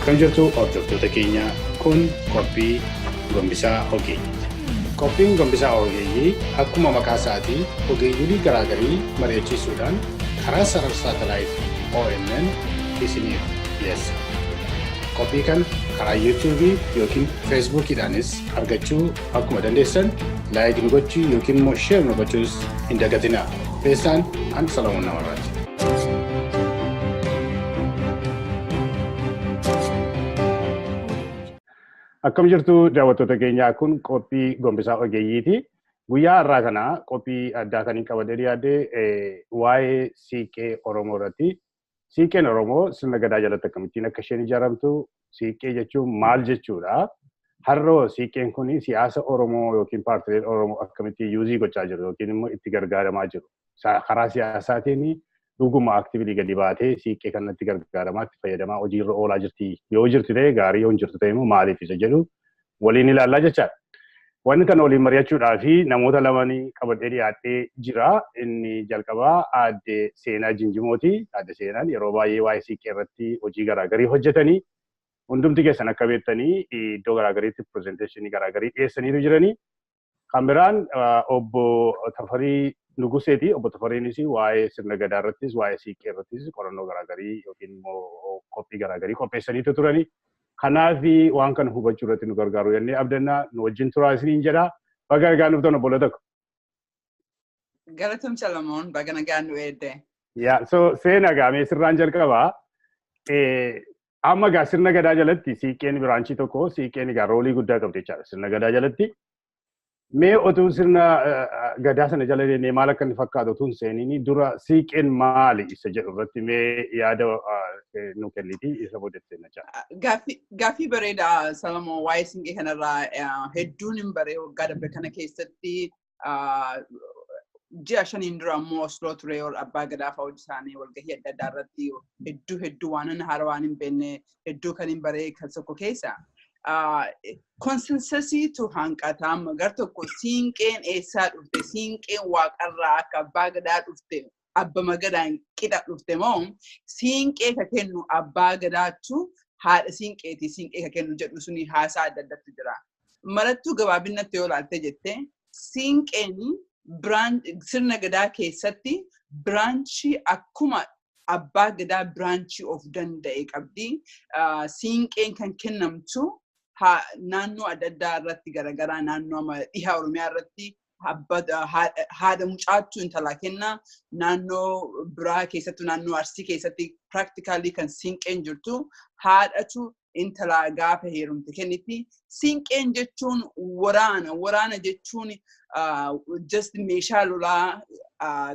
Akkam jirtu, hordoftoota keenya? Kun qophii Gombisaa Ogeeyyiiti. Qophiin Gombisaa Ogeeyyii akkuma maqaa isaatii ogeeyyii garaagarii mari'achiisuudhaan karaa sarara saatalaayitii OMN isiniif dhiyeessa. Qophii kana karaa YouTubeii yookiin Facebookiidhaanis argachuu akkuma dandeessan, like nu gochuu yookiin immoo share nu gochuus hin dagatinaa. Keessaan an Salamoon Namarraati. Akkam jirtu, daawwattoota keenyaa? Kun qophii Gombisaa Ogeeyyiiti. Guyyaa har'aa kana qophii addaa kan hin qabadhee dhiyaadhe waa'ee siiqqee Oromoo irratti. Siiqqeen Oromoo sirna gadaa jalatti akkamittiin akka isheen ijaaramtu, siiqqee jechuun maal jechuudha? Har'oo siiqqeen kun siyaasa Oromoo yookiin paartileen Oromoo akkamittiin use gochaa jiru yookiin immoo itti gargaaramaa jiru? Karaa siyaasaatiin dhuguma actively gadi baatee siiqqee kanatti gargaaramaa, itti fayyadamaa, hojiirra oolaa jirti? Yoo jirti ta'e gaarii, yoo hin jirtu ta'e immoo maaliif isa jedhu waliin ilaallaa jechaadha. Wanni kana waliin mari'achuudhaa fi namoota lamanii qabadhee dhiyaadhee jira. Inni jalqabaa Aadde Seenaa Jinjimooti. Aadde Seenaan yeroo baay'ee waa'ee siiqqee irratti hojii garaagarii hojjetanii, hundumti keessan akka beektanii iddoo garaagariitti presentationii garaagarii dhiyeessaniitu jiranii. Kan biraan Obbo Tafarii Nuguseeti. Obbo Tafariinis waa'ee sirna gadaa irrattis, waa'ee siiqqee irrattis qorannoo garaagarii yookiin immoo qophii garaagarii qopheessaniitu turanii. Kanaaf waan kana hubachuu irratti nu gargaaru jennee abdannaa, nu wajjin turaa isiniin jedha. Baga nagaan dhuftan, obboloota ko. Galatoom Salamoon, baga nagaan nu eedde. Yaa, so Seenaa, gaamee sirraan jalqabaa. Amma gaa sirna gadaa jalatti siiqqeen branchii tokko, siiqqeen egaa roleii guddaa qabdi jechaadha sirna gadaa jalatti. Mee otuu sirna gadaa sana jala deemnee maal akka inni fakkaatu otuu hin seeniin dura, siiqqeen maali isa jedhu irratti mee yaada nu kenniti, isa booda seenna jechaadha. Gaaffii bareedaa, Salamoon. Waa'ee siinqee kanarraa hedduun hin baree waggaa darbe kana keessatti. Ji'a 5n dura ammoo Osloo ture, abbaa gadaa fa'aa hojii isaanii walgahii adda addaa irratti hedduu hedduu waan inni haaraa, waan hin beekne hedduu kan hin baree kan tokko keessa. Consensusiitu hanqata. Amma gar tokko siinqeen eessaa dhufte? Siinqeen waaqarraa akka abbaa gadaa dhufte, abbama gadaan qixa dhufte moo siinqee ka kennu abbaa gadaattu haadha siinqeeti siinqee ka kennu jedhu suni haasaa adda addaatu jira. Marattuu gabaabinatti yoo ilaalte jette, siinqeen sirna gadaa keessatti branchii akkuma abbaa gadaa branchii of danda'e qabdi. Siinqeen kan kennamtu naannoo adda addaa irratti garaagaraa. Naannoo dhiha Oromiyaa irratti haadha mucaattu intalaa kenna. Naannoo biraa keessattuu, naannoo Arsii keessatti, practically kan siinqeen jirtu haadhatu intalaa gaafa heerumte kenniti. Siinqeen jechuun waraana. Waraana jechuun just meeshaa lolaa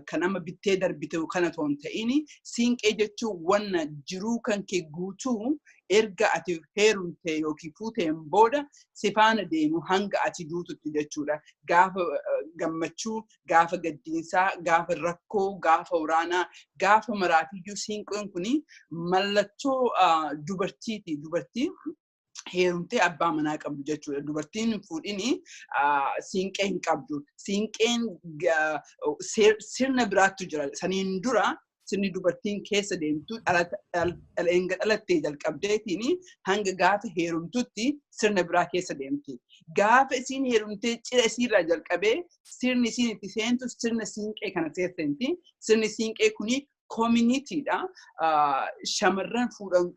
kan amma bittee darbite kana otoo hin ta'in, siinqee jechuun wanna jiruu kan kee guutuu erga ati heerumte yookiin fuuteen booda si faana deemu hanga ati duututti jechuudha. Gaafa gammachuu, gaafa gaddiinsaa, gaafa rakkoo, gaafa waraanaa, gaafa maraatiyyuu siinqeen kuni mallattoo dubartiiti. Dubartii heerumtee abbaa manaa qabdu jechuudha. Dubartiin hin fuudhini siinqee hin qabdu. Siinqeen sirna biraattu jira. Saniin dura sirni dubartiin keessa deemtu enga dhalattee jalqabdeetiin hanga gaafa heerumtutti sirna biraa keessa deemti. Gaafa isiin heerumtee cidha isiirraa jalqabee sirni isiin itti seentu sirna siinqee kana keessa seenti. Sirni siinqee kuni communitydha. Shamarran fuudhan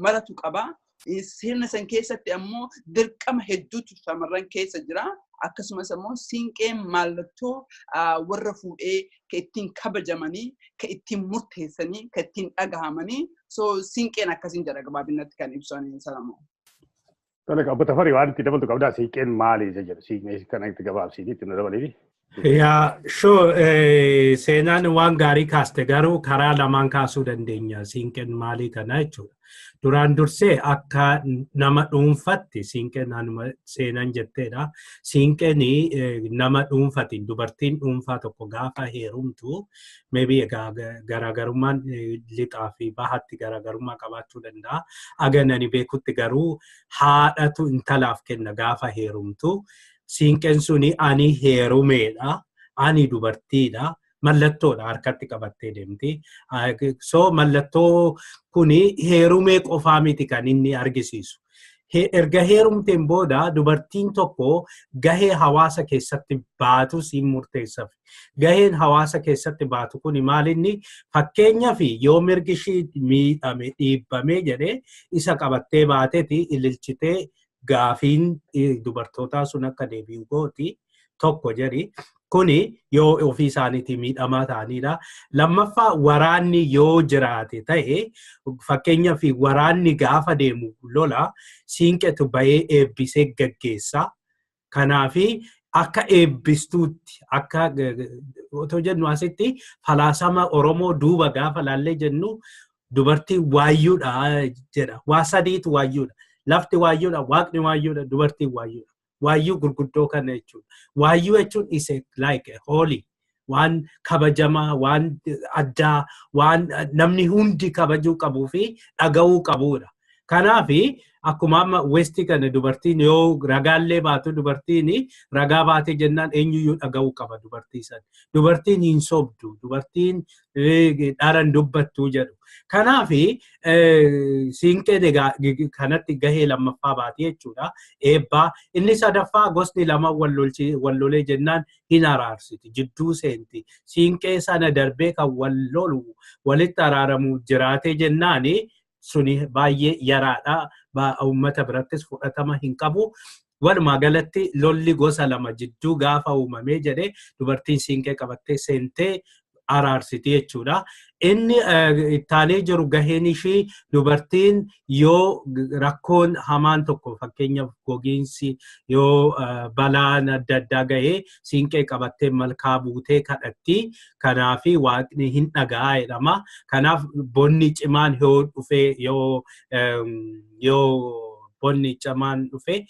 maratu qaba. Sirna san keessatti ammoo dirqama hedduutu shamarran keessa jira. Akkasumas ammoo siinqeen mallattoo warra fuudhee kan ittiin kabajamanii, kan ittiin murteessanii, kan ittiin dhagahamanii. So siinqeen akkasiin jedha gabaabinatti kan ibsu Salamoo. Tole, Obbo Tafarii, waan itti dabaltu qabdaa? Siiqqeen maali isa jedhu, siiqqee kana itti gabaabsiiti itti nu dabaliiti. Yaa, sure, Seenaan waan gaarii kaaste, garuu karaa lamaan kaasuu dandeenya siinqeen maalii kana jechuudha. Duraan dursee akka nama dhuunfatti siinqeen anuma Seenaan jetteedha. Siinqeen nama dhuunfatiin dubartiin dhuunfaa tokko gaafa heerumtu, maybe egaa garaagarummaan lixaa fi bahatti garaagarummaa qabaachuu danda'a. Aga ani beekutti garuu haadhatu intalaaf kenna gaafa heerumtu. Siinqeen suni ani heerumeedha. Ani dubartiidha. Mallattoodha, harkatti qabattee deemti. So mallattoo kuni heerumee qofaa miti kan inni argisiisu. Erga heerumteen booda dubartiin tokko gahee hawaasa keessatti baatu siin murteessaaf. Gaheen hawaasa keessatti baatu kuni maalinni? Fakkeenyaaf, yoo mirgi ishii miidhame, dhiibbame jedhee, isa qabattee baateeti ililchitee gaafiin dubartootaa sun akka deebi'u gooti tokko jedhi. Kuni yoo ofii isaaniitii miidhamaa ta'anidha. Lammaffaa, waraanni yoo jiraate ta'e, fakkeenyaaf waraanni gaafa deemu lola siinqetu bahee eebbisee gaggeessa. Kanaafi akka eebbistuutti, akka otoo jennu, asitti falaasama Oromoo duuba gaafa laallee jennu, dubartiin waayyuudha jedha. Waa sadiitu waayyuudha. Lafti waayyuudha, waaqni waayyuudha, dubartiin waayyuudha. Waayyuu gurguddoo kana jechuudha. Waayyuu jechuun is like a holy, waan kabajamaa, waan addaa, waan namni hundi kabajuu qabuu fi dhaga'uu qabudha. Kanaafi akkuma amma westi kana dubartiin yoo ragaallee baatu, dubartiin ragaa baatee jennaan eenyuyyuu dhaga'uu qaba dubartii sana. Dubartiin hin sobdu, dubartiin dharan dubbattu jedhu. Kanaafi siinqeen egaa kanatti gahee lammaffaa baati jechuudha. Eebbaa. Inni sadaffaa, gosni lama wal lolee jennaan hin araarsiti, jidduu seenti. Siinqee sana darbee kan wal lolu walitti araaramu jiraatee jennaani suni baay'ee yaraadha. Uummata birattis fudhatama hin qabu. Walumaa galatti lolli gosa lama jidduu gaafa uumamee jedhee, dubartiin siinqee qabattee seentee araarsiti jechuudha. Inni ittaanee jiru, gaheen ishii, dubartiin yoo rakkoon hamaan tokko, fakkeenyaaf gogiinsi, yoo balaan adda addaa gahee, siinqee qabattee malkaa buutee kadhatti. Kanaafi waaqni hin dhaga'a jedhama. Kanaaf bonni cimaan yoo dhufee, yoo bonni cimaan dhufe,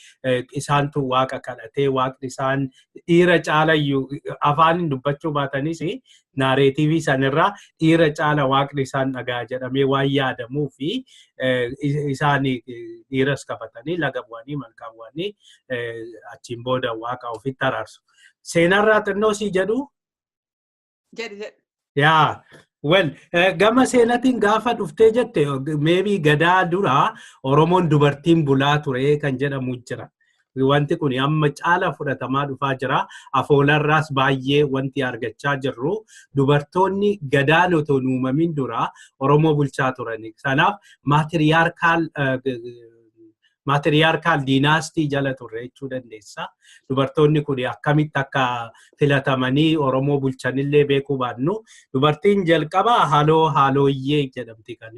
isaantu waaqa kadhatee waaqni isaan dhiira caalayyuu, afaan dubbachuu baatanis, narrative sanirraa dhiira caala waaqni isaan dhagaa jedhamee waan yaadamuu fi isaan dhiiras qabatanii laga bu'anii, malkaa bu'anii, achiin booda waaqa ofitti araarsu. Seenarraa xinnoo sii jedhu. Jedhi, jedhi. Yaa. Well, gama seenatiin gaafa dhuftee jette, maybe gadaa dura Oromoon dubartiin bulaa ture kan jedhamu jira. Wanti kun amma caala fudhatamaa dhufaa jira. Afoolarraas baay'ee wanti argachaa jirru, dubartoonni gadaan otoo hin uumamin dura Oromoo bulchaa turani. Kanaaf matriarchal dynasty jala turre jechuu dandeessa. Dubartoonni kun akkamitti akka filatamanii Oromoo bulchanillee beekuu baannu. Dubartiin jalqabaa Haloo Haalooyyee jedhamti kan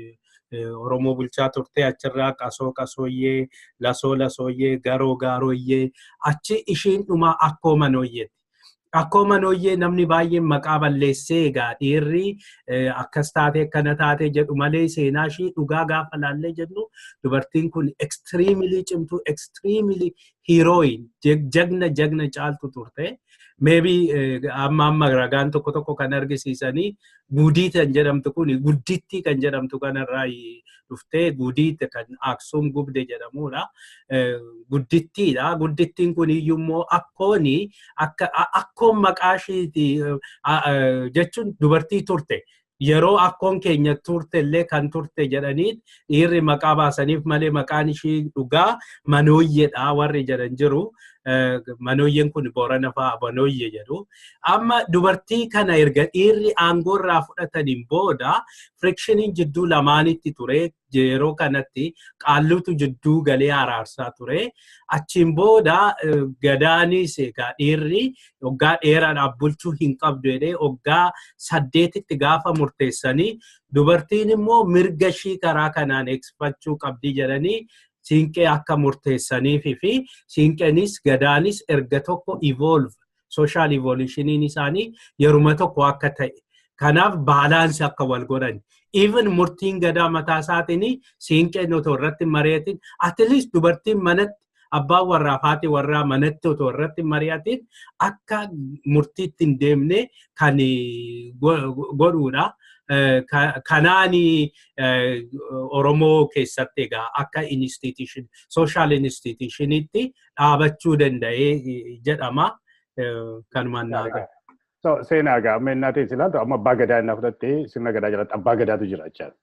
Oromoo bulchaa turte. Achirraa Qasoo Qasooyyee, Lasoo Lasooyyee, Garoo Gaarooyyee, achi ishiin dhuma Akkoo Manooyyeeti. Akkoo Manooyyee namni baay'een maqaa balleessee, egaa dhiirri akkas taate, akkana taate jedhu malee, seenaa ishii dhugaa gaafa laallee jennu, dubartiin kun extremely cimtuu, extremely heroine, jagna jagna caaltu turte. Maybe amma amma ragaan tokko tokko kan argisiisanii, Guudii kan jedhamtu kun Guddittii kan jedhamtu kanarraa dhuftee, Guudiitti kan Aksuum gubde jedhamudha. Guddittiidha. Guddittiin kun iyyuu immoo akkooni akka akkoon maqaa ishiiti jechuun dubartii turte. Yeroo akkoon keenya turte illee kan turte jedhanii dhiirri maqaa baasaniif malee, maqaan ishii dhugaa Manooyyeedha warri jedhan jiru. Manooyyeen kun Boorana fa'aa Manooyyee jedhu. Amma dubartii kana erga dhiirri aangoo irraa fudhataniin booda frictioniin jidduu lamaanitti ture. Yeroo kanatti qaalluutu jidduu galee araarsaa ture. Achiin booda gadaanis egaa dhiirri waggaa dheeraadhaaf bulchuu hin qabdu jedhee waggaa 8tti gaafa murteessanii, dubartiin immoo mirga ishii karaa kanaan eegsifachuu qabdi jedhanii siinqee akka murteessaniif fi siinqeenis gadaanis erga tokko evolve, social evolutioniin isaanii yeruma tokko akka ta'e. Kanaaf balance akka wal godhan. Even murtiin gadaa mataa isaatiin siinqeen otoo irratti mari'atin, at least dubartiin manatti, abbaan warraa fi haati warraa manatti otoo irratti mari'atin akka murtiitti hin deemne kan godhuudha. Kanaani Oromoo keessatti egaa akka institution, social institutionitti dhaabachuu danda'ee jedhama. Kanumaan naa. So seenaa egaa amma innaa ta'e silaaltu amma abbaa gadaa innaa fudhattee sirna gadaa jalatti abbaa gadaatu jira jechaadha.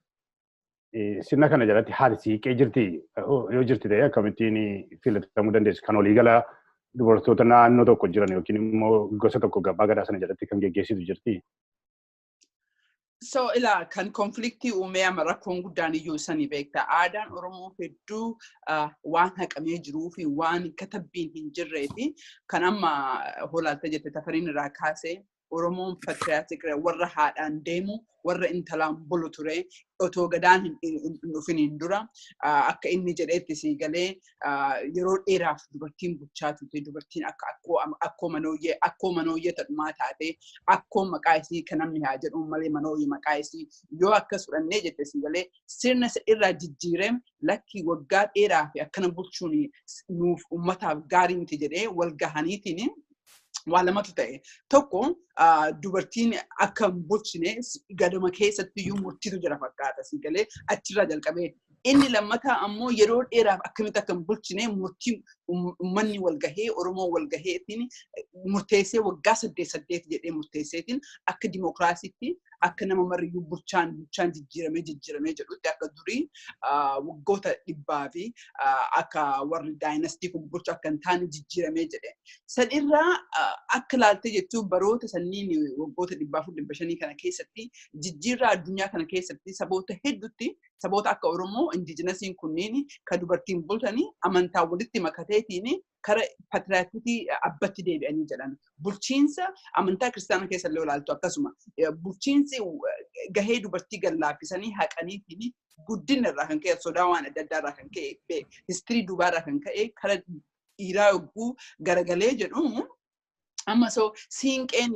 Sirna kana jalatti haati siiqee jirti yoo jirti ta'e akkamittiin filatamuu dandeessu kan waliigala dubartoota naannoo tokko jiran yookiin immoo gosa tokko abbaa gadaa sana jalatti kan geggeessitu jirti. So ilaa kan konfliktii uumee amma rakkoon guddaan iyyuu sani beekta. Aadaan Oromoo hedduu waan haqamee jiruu fi waan katabbiin hin jirree fi kan amma holaalta jette Tafariin irraa kaasee Oromoon patriotic warra haadhaan deemu, warra intalaan bulu ture, otoo gadaan hin dhufiniin dura akka inni jedhetti sii galee yeroo dheeraaf dubartiin bulchaa turte, dubartiin akka akkoo manooyyee tadhumaa taate, akkoo maqaa isii kan namni haa jedhu malee manooyyee maqaa isii yoo akkas fudhannee jette sii galee sirna isa irraa jijjiiree lakkii waggaa dheeraa fi akkana bulchuun nuuf ummataaf gaarii miti jedhee wal gahaniitiin waa lamatu ta'e. Tokko, dubartiin akka hin bulchine gadama keessatti iyyuu murtiitu jira fakkaata si galee achirraa jalqabee. Inni lammataa ammoo yeroo dheeraaf akkamitti akka hin bulchine murtii uummanni wal gahee, Oromoo wal gaheetiin murteessee, waggaa saddeet saddeet jedhee murteesseetiin akka dimookiraasiitti akka nama mariyyuu bulchaan jijjiiramee jijjiiramee jedhutti, akka durii waggoota 100 fi akka warri dynasty kun bulchu akka hin taane jijjiiramee jedhe. Sanirraa akka ilaaltee jettu baroota sanniin waggoota 400 500 kana keessatti jijjiirraa addunyaa kana keessatti saboota hedduutti saboota akka Oromoo indigenousiin kunniin kan dubartiin bultanii amantaa walitti makateetiin kara patriarchytii abbatti deebi'anii jedhan. Bulchiinsa amantaa kiristaanaa keessa illee ilaaltu akkasuma. Bulchiinsi gahee dubartii gallaaffisanii haqaniitiin guddina irraa kan ka'e, sodaa waan adda addaa irraa kan ka'e, history duubaa irraa kan ka'e kara dhiiraa yogguu garagalee jedhu amma so siinqeen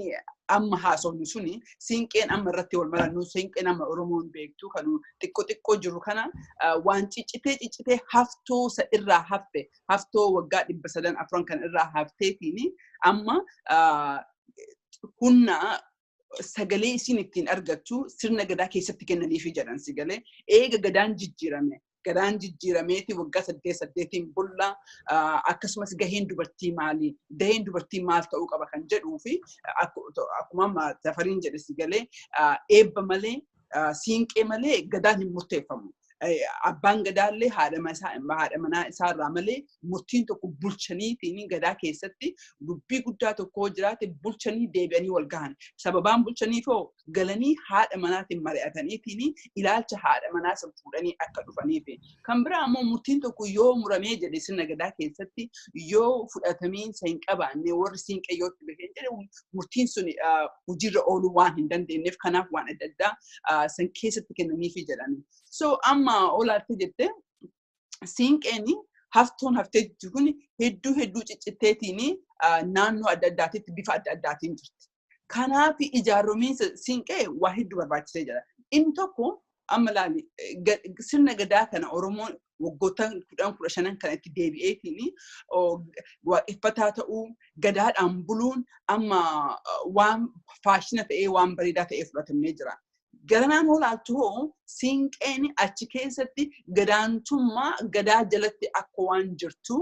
amma haasofnu suni, siinqeen amma irratti wal marannu, siinqeen amma Oromoon beektu kan xiqqoo xiqqoo jiru kana waan ciccitee ciccitee haftoo isa irraa hafte, haftoo waggaa 300 4 kan irraa hafteetiin amma humna sagalee isiin ittiin argattu sirna gadaa keessatti kennaniifi jedhan si galee. Eega gadaan jijjiirame, gadaan jijjiirameeti waggaa saddeet saddeetiin bulla, akkasumas gaheen dubartii maali, gaheen dubartii maal ta'uu qaba kan jedhuu fi akkuma amma Tafariin jedhe si galee eebba malee, siinqee malee gadaan hin murteeffamu. Abbaan gadaallee haadha manaa isaarraa malee murtiin tokko bulchaniitiin gadaa keessatti dubbii guddaa tokko jiraate bulchanii deebi'anii wal gahan. Sababaan bulchaniifoo galanii haadha manaatiin mari'ataniitiin ilaalcha haadha manaa san fuudhanii akka dhufaniif. Kan biraa ammoo murtiin tokko yoo muramee jedhe sirna gadaa keessatti yoo fudhatamiinsa hin qabaanne, warri siinqee yoo itti bahee jedhe, murtiin sun hojiirra ooluu waan hin dandeenyeef kanaaf waan adda addaa san keessatti kennaniifi jedhani. So amma olaatti jette siinqeen haftoon haftee jirtu kun hedduu hedduu ciccitteetiin naannoo adda addaatitti bifa adda addaatiin jirti. Kanaaf ijaaramiinsa siinqee waa hedduu barbaachisee jira. Inni tokko amma laali, sirna gadaa kana Oromoon waggoota 10 15 kan itti deebi'eetiin waaqeffataa ta'uu, gadaadhaan buluun amma waan fashion ta'ee, waan bareedaa ta'ee fudhatamee jira. Garanaan olaaltu hoo siinqeen achi keessatti gadaantummaa gadaa jalatti akka waan jirtu,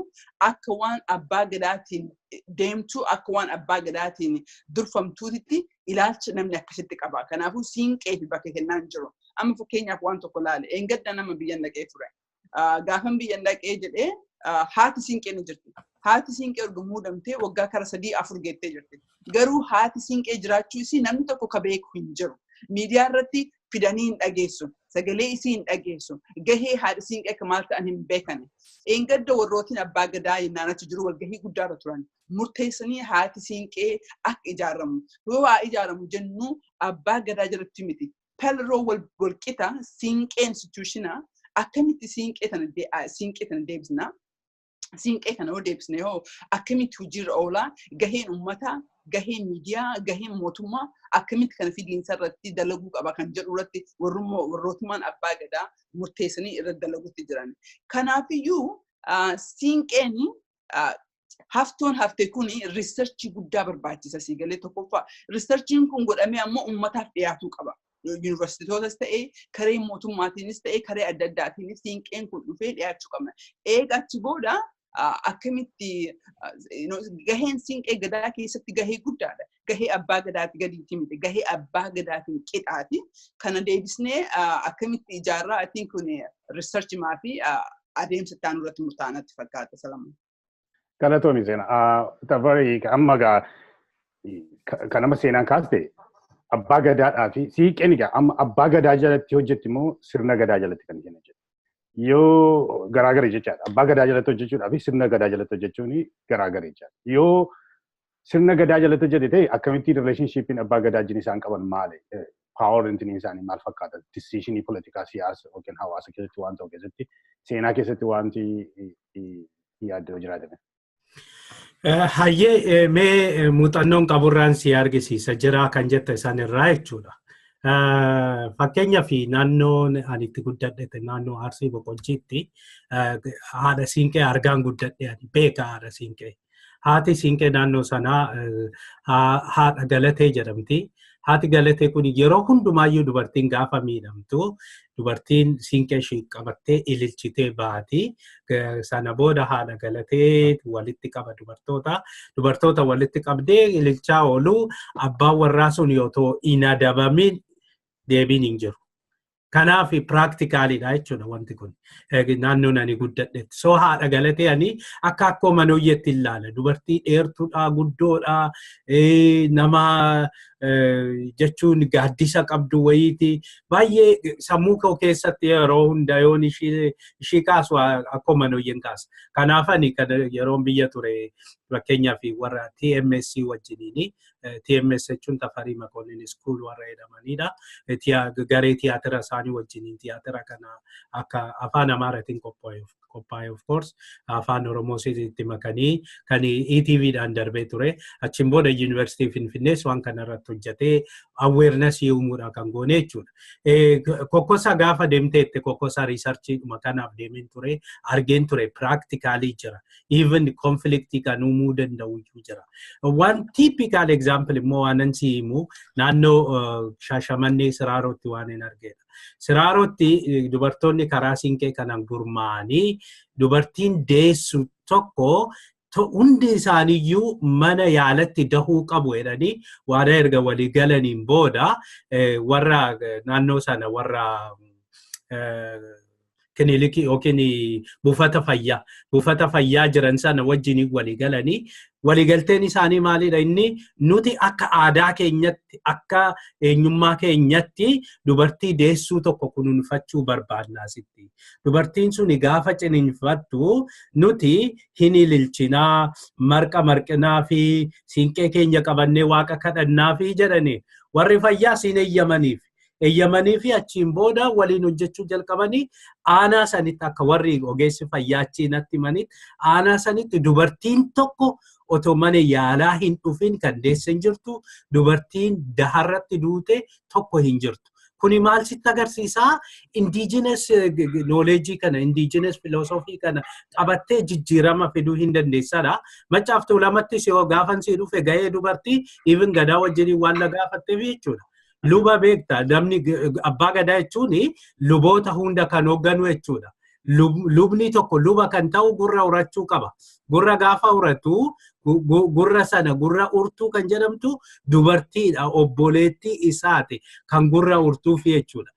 akka waan abbaa gadaatiin deemtu, akka waan abbaa gadaatiin durfamtuutitti ilaalcha namni akkasitti qaba. Kanaafuu siinqee fi bakka kennaan jiru. Amma fakkeenyaaf waan tokko laale. Eengadda nama biyyan dhaqee ture. Gaafan biyyan dhaqee jedhee haati siinqee ni jirti. Haati siinqee erga muudamtee waggaa kara 3 4 geettee jirti. Garuu haati siinqee jiraachuu isii namni tokko ka beeku hin jiru. Miidiyaa irratti fidanii hin dhageessu. Sagalee isii hin dhageessu. Gahee haadha siinqee akka maal ta'an hin beekan. Eengadda warrootiin abbaa gadaa yennaan achi jiru walgahii guddaarra turan. Murteessanii haati siinqee akka ijaaramu. Yoo haa ijaaramu jennu abbaa gadaa jalatti miti. Pelroo walqixa siinqee institutionaa akkamitti siinqee tana deebisnaa? Siinqee kana yoo deebisne hoo akkamitti hojiirra oolaa? Gaheen uummataa, gaheen miidiyaa, gaheen mootummaa akkamitti kana fidiinsa irratti dalaguu qaba kan jedhu irratti warrootummaan abbaa gadaa murteessanii irratti dalaguutti jiran. Kanaafiyyuu siinqeen haftoon hafte kun researchii guddaa barbaachisa si galee tokkoffaa. Researchiin kun godhamee ammoo uummataaf dhiyaatuu qaba. Yuunivarsiitootas ta'ee, karee mootummaatiinis ta'ee, karee adda addaatiinis siinqeen kun dhufee dhiyaachuu qabna. Eega achi booda Akkamitti gaheen siinqee gadaa keessatti gahee guddaadha. Gahee abbaa gadaati gadiiti miti. Gahee abbaa gadaatiin qixaati. Kana deebisnee akkamitti ijaarraa atiin kun research maa fi adeemsa itti aanu irratti murtaa'anatti fakkaata, Salamoon. Galatoomi, Seenaa. Tafarii, amma gaa kan nama seenaan kaaste abbaa gadaadhaa fi siiqeen egaa amma abbaa gadaa jalatti hojjetti immoo sirna gadaa jalatti kan isheen hojjettu. Yoo garaagara jechaadha. Abbaa gadaa jalatti hojjechuudhaa fi sirna gadaa jalatti hojjechuun garaagara jechaadha. Yoo sirna gadaa jalatti hojjete ta'e, akkamittiin relationship iin abbaa gadaa wajjin isaan qaban maali? Power intini isaanii maal fakkaata? Decision ii politikaa, siyaasa yookiin hawaasa keessatti waan ta'u keessatti, seenaa keessatti wanti yaaddoo jiraatame. Hayyee, mee muuxannoon qaburraan si argisiisa jira kan jette isaan irraa jechuudha. Fakkeenyaaf, naannoon ani itti guddadhe, naannoo Arsii Boqojjiitti, haadha siinqee argaan guddadhe, ani beeka haadha siinqee. Haati siinqee naannoo sanaa haadha Galatee jedhamti. Haati Galatee kun yeroo hundumaayyuu dubartiin gaafa miidhamtu dubartiin siinqee ishii qabattee ililchitee baati. Sana booda haadha Galatee walitti qaba dubartoota. Dubartoota walitti qabdee ililchaa oolu, abbaan warraa sun yoo ta'u hin adabamin deebiin hin jiru. Kanaaf practical iidha jechuudha wanti kun. Naannoon ani guddadhetti. So haadha Galatee ani akka akkoo manooyyeetti ilaala. Dubartii dheertuudha, guddoodha, nama jechuun gaaddisa qabdu wayiiti. Baay'ee sammuu koo keessatti yeroo hunda yoon ishii kaasu akkoo manooyyeen kaasa. Kanaaf ani yeroon biyya ture, fakkeenyaaf warra TMS wajjiniini. TMS jechuun Tafarii Makonnen School warra jedhamanidha. Garee tiyaatira isaanii wajjiniin tiyaatira kana akka afaan Amaaraatiin qophaa'e, of course afaan Oromoo itti makanii kan ETVdhaan darbee ture. Achiin booda Yuunivarsiitii Finfinnees waan kana irratti hojjetee awareness uumuudha kan goone jechuudha. Kokkosa gaafa deemteette, kokkosa research iidhuma kanaaf deemeen ture, argeen ture, practically jira. Even conflict ii kan uumuu danda'u iyyuu jira. Waan typical example immoo waan si himu, naannoo Shaashamannee Siraarootti waan hin argeedha. Siraarotti dubartoonni karaa siinqee kanaan gurmaa'anii dubartiin deessu tokko hundi isaaniiyyuu mana yaalatti dahuu qabu jedhanii waan erga walii galaniin booda, warra naannoo sana, warra kilinikii yookiin buufata fayyaa jiran sana wajjin walii galanii, waliigalteen isaanii maalidha? Inni nuti akka aadaa keenyatti, akka eenyummaa keenyatti dubartii deessuu tokko kunuunfachuu barbaadna asitti. Dubartiin suni gaafa ciniinfattu nuti hin ililchinaa, marqa marqinaa fi siinqee keenya qabannee waaqa kadhannaa fi jedhani, warri fayyaa siin eeyyamaniif. Eeyyamanii fi achiin booda waliin hojjechuu jalqabanii, aanaa sanitti, akka warri ogeessi fayyaa achiin natti himanitti, aanaa sanitti dubartiin tokko otoo mana yaalaa hin dhufin kan deesse hin jirtu, dubartiin daharratti duute tokko hin jirtu. Kuni maal sitti agarsiisaa? Indigenous knowledge kana, indigenous philosophy kana qabattee jijjiirama fiduu hin dandeessadha. Maccaaf Tuulamattis yoo gaafan sii dhufe, gahee dubartii even gadaa wajjiniin waan na gaafatteef jechuudha. Luba beekta, namni abbaa gadaa jechuun luboota hunda kan hoogganu jechuudha. Lubni tokko luba kan ta'u gurra urachuu qaba. Gurra gaafa uratu, gurra sana gurra urtuu kan jedhamtu dubartiidha, obboleettii isaati kan gurra urtuuf jechuudha.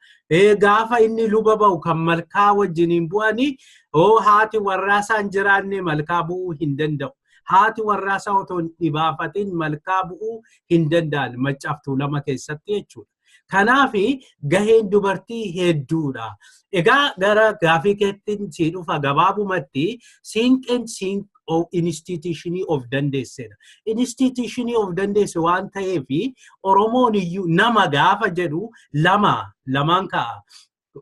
Gaafa inni luba ba'u kan malkaa wajjiniin bu'anii, oo haati warraasaan jiraanne malkaa bu'uu hin danda'u. Haati warraasaa otoo hin dhibaafatin malkaa bu'uu hin danda'an Maccaaf Tuulama keessatti jechuudha. Kanaaf gaheen dubartii hedduudha. Egaa gara gaafii keettiin si dhufa, gabaabumatti siinqeen institution ii of dandeessedha. Institution ii of dandeesse waan ta'eef, Oromoon iyyuu nama gaafa jedhu lama lamaan ka'a.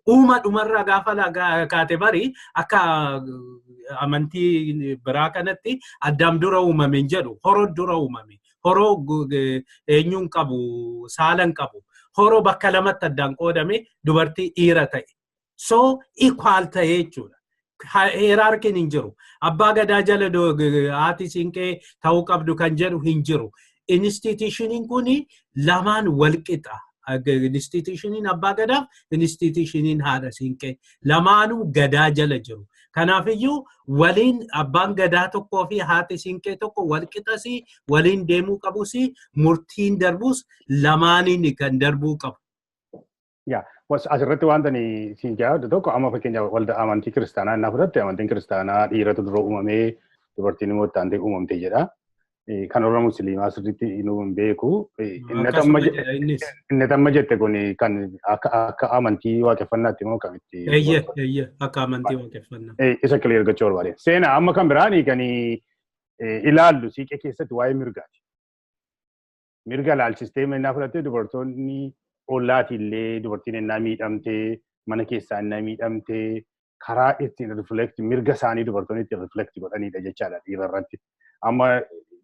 Uuma dhumarraa gaafa kaate bari, akka amantii biraa kanatti Addaam dura uumame hin jedhu, horoo dura uumame. Horoo eenyuun qabu, saalan qabu. Horoo bakka lamatti addaan qoodame, dubartii dhiira ta'e. So equal ta'e jechuudha. Hierarchy n hin jiru. Abbaa gadaa jala haati siinqee ta'uu qabdu kan jedhu hin jiru. Institution iin kun lamaan wal qixa. Institution iin abbaa gadaaf institution iin haadha siinqee lamaanuu gadaa jala jiru. Kanaafiyyuu waliin abbaan gadaa tokkoo fi haati siinqee tokko wal qixasii waliin deemuu qabus, murtiin darbus lamaaniin kan darbuu qabu. Yaa, asirratti wanta siin jaallatu tokko, amma fakkeenyaaf waldaa amantii kiristaanaa innaa fudhatte, amantiin kiristaanaa dhiiratu dura uumamee, dubartiin immoo itti aantee uumamte jedha. Kan warra musliimaa sirriitti inuu hin beeku. Inni amma jette kun kan akka amantii waaqeffannaatti immoo kamitti? Eeyyee, akka amantii waaqeffannaa. Isa clear gochuu barbaade. Seenaa, amma kan biraanii kan ilaallu siiqee keessatti waa'ee mirgaati. Mirga ilaalchistee innaa fudhattee, dubartoonni ollaatiillee, dubartiin innaa miidhamtee, mana keessaa innaa miidhamtee, karaa ittiin reflect mirga isaanii dubartoonni ittiin reflect godhanidha jechaadha dhiira irratti. Amma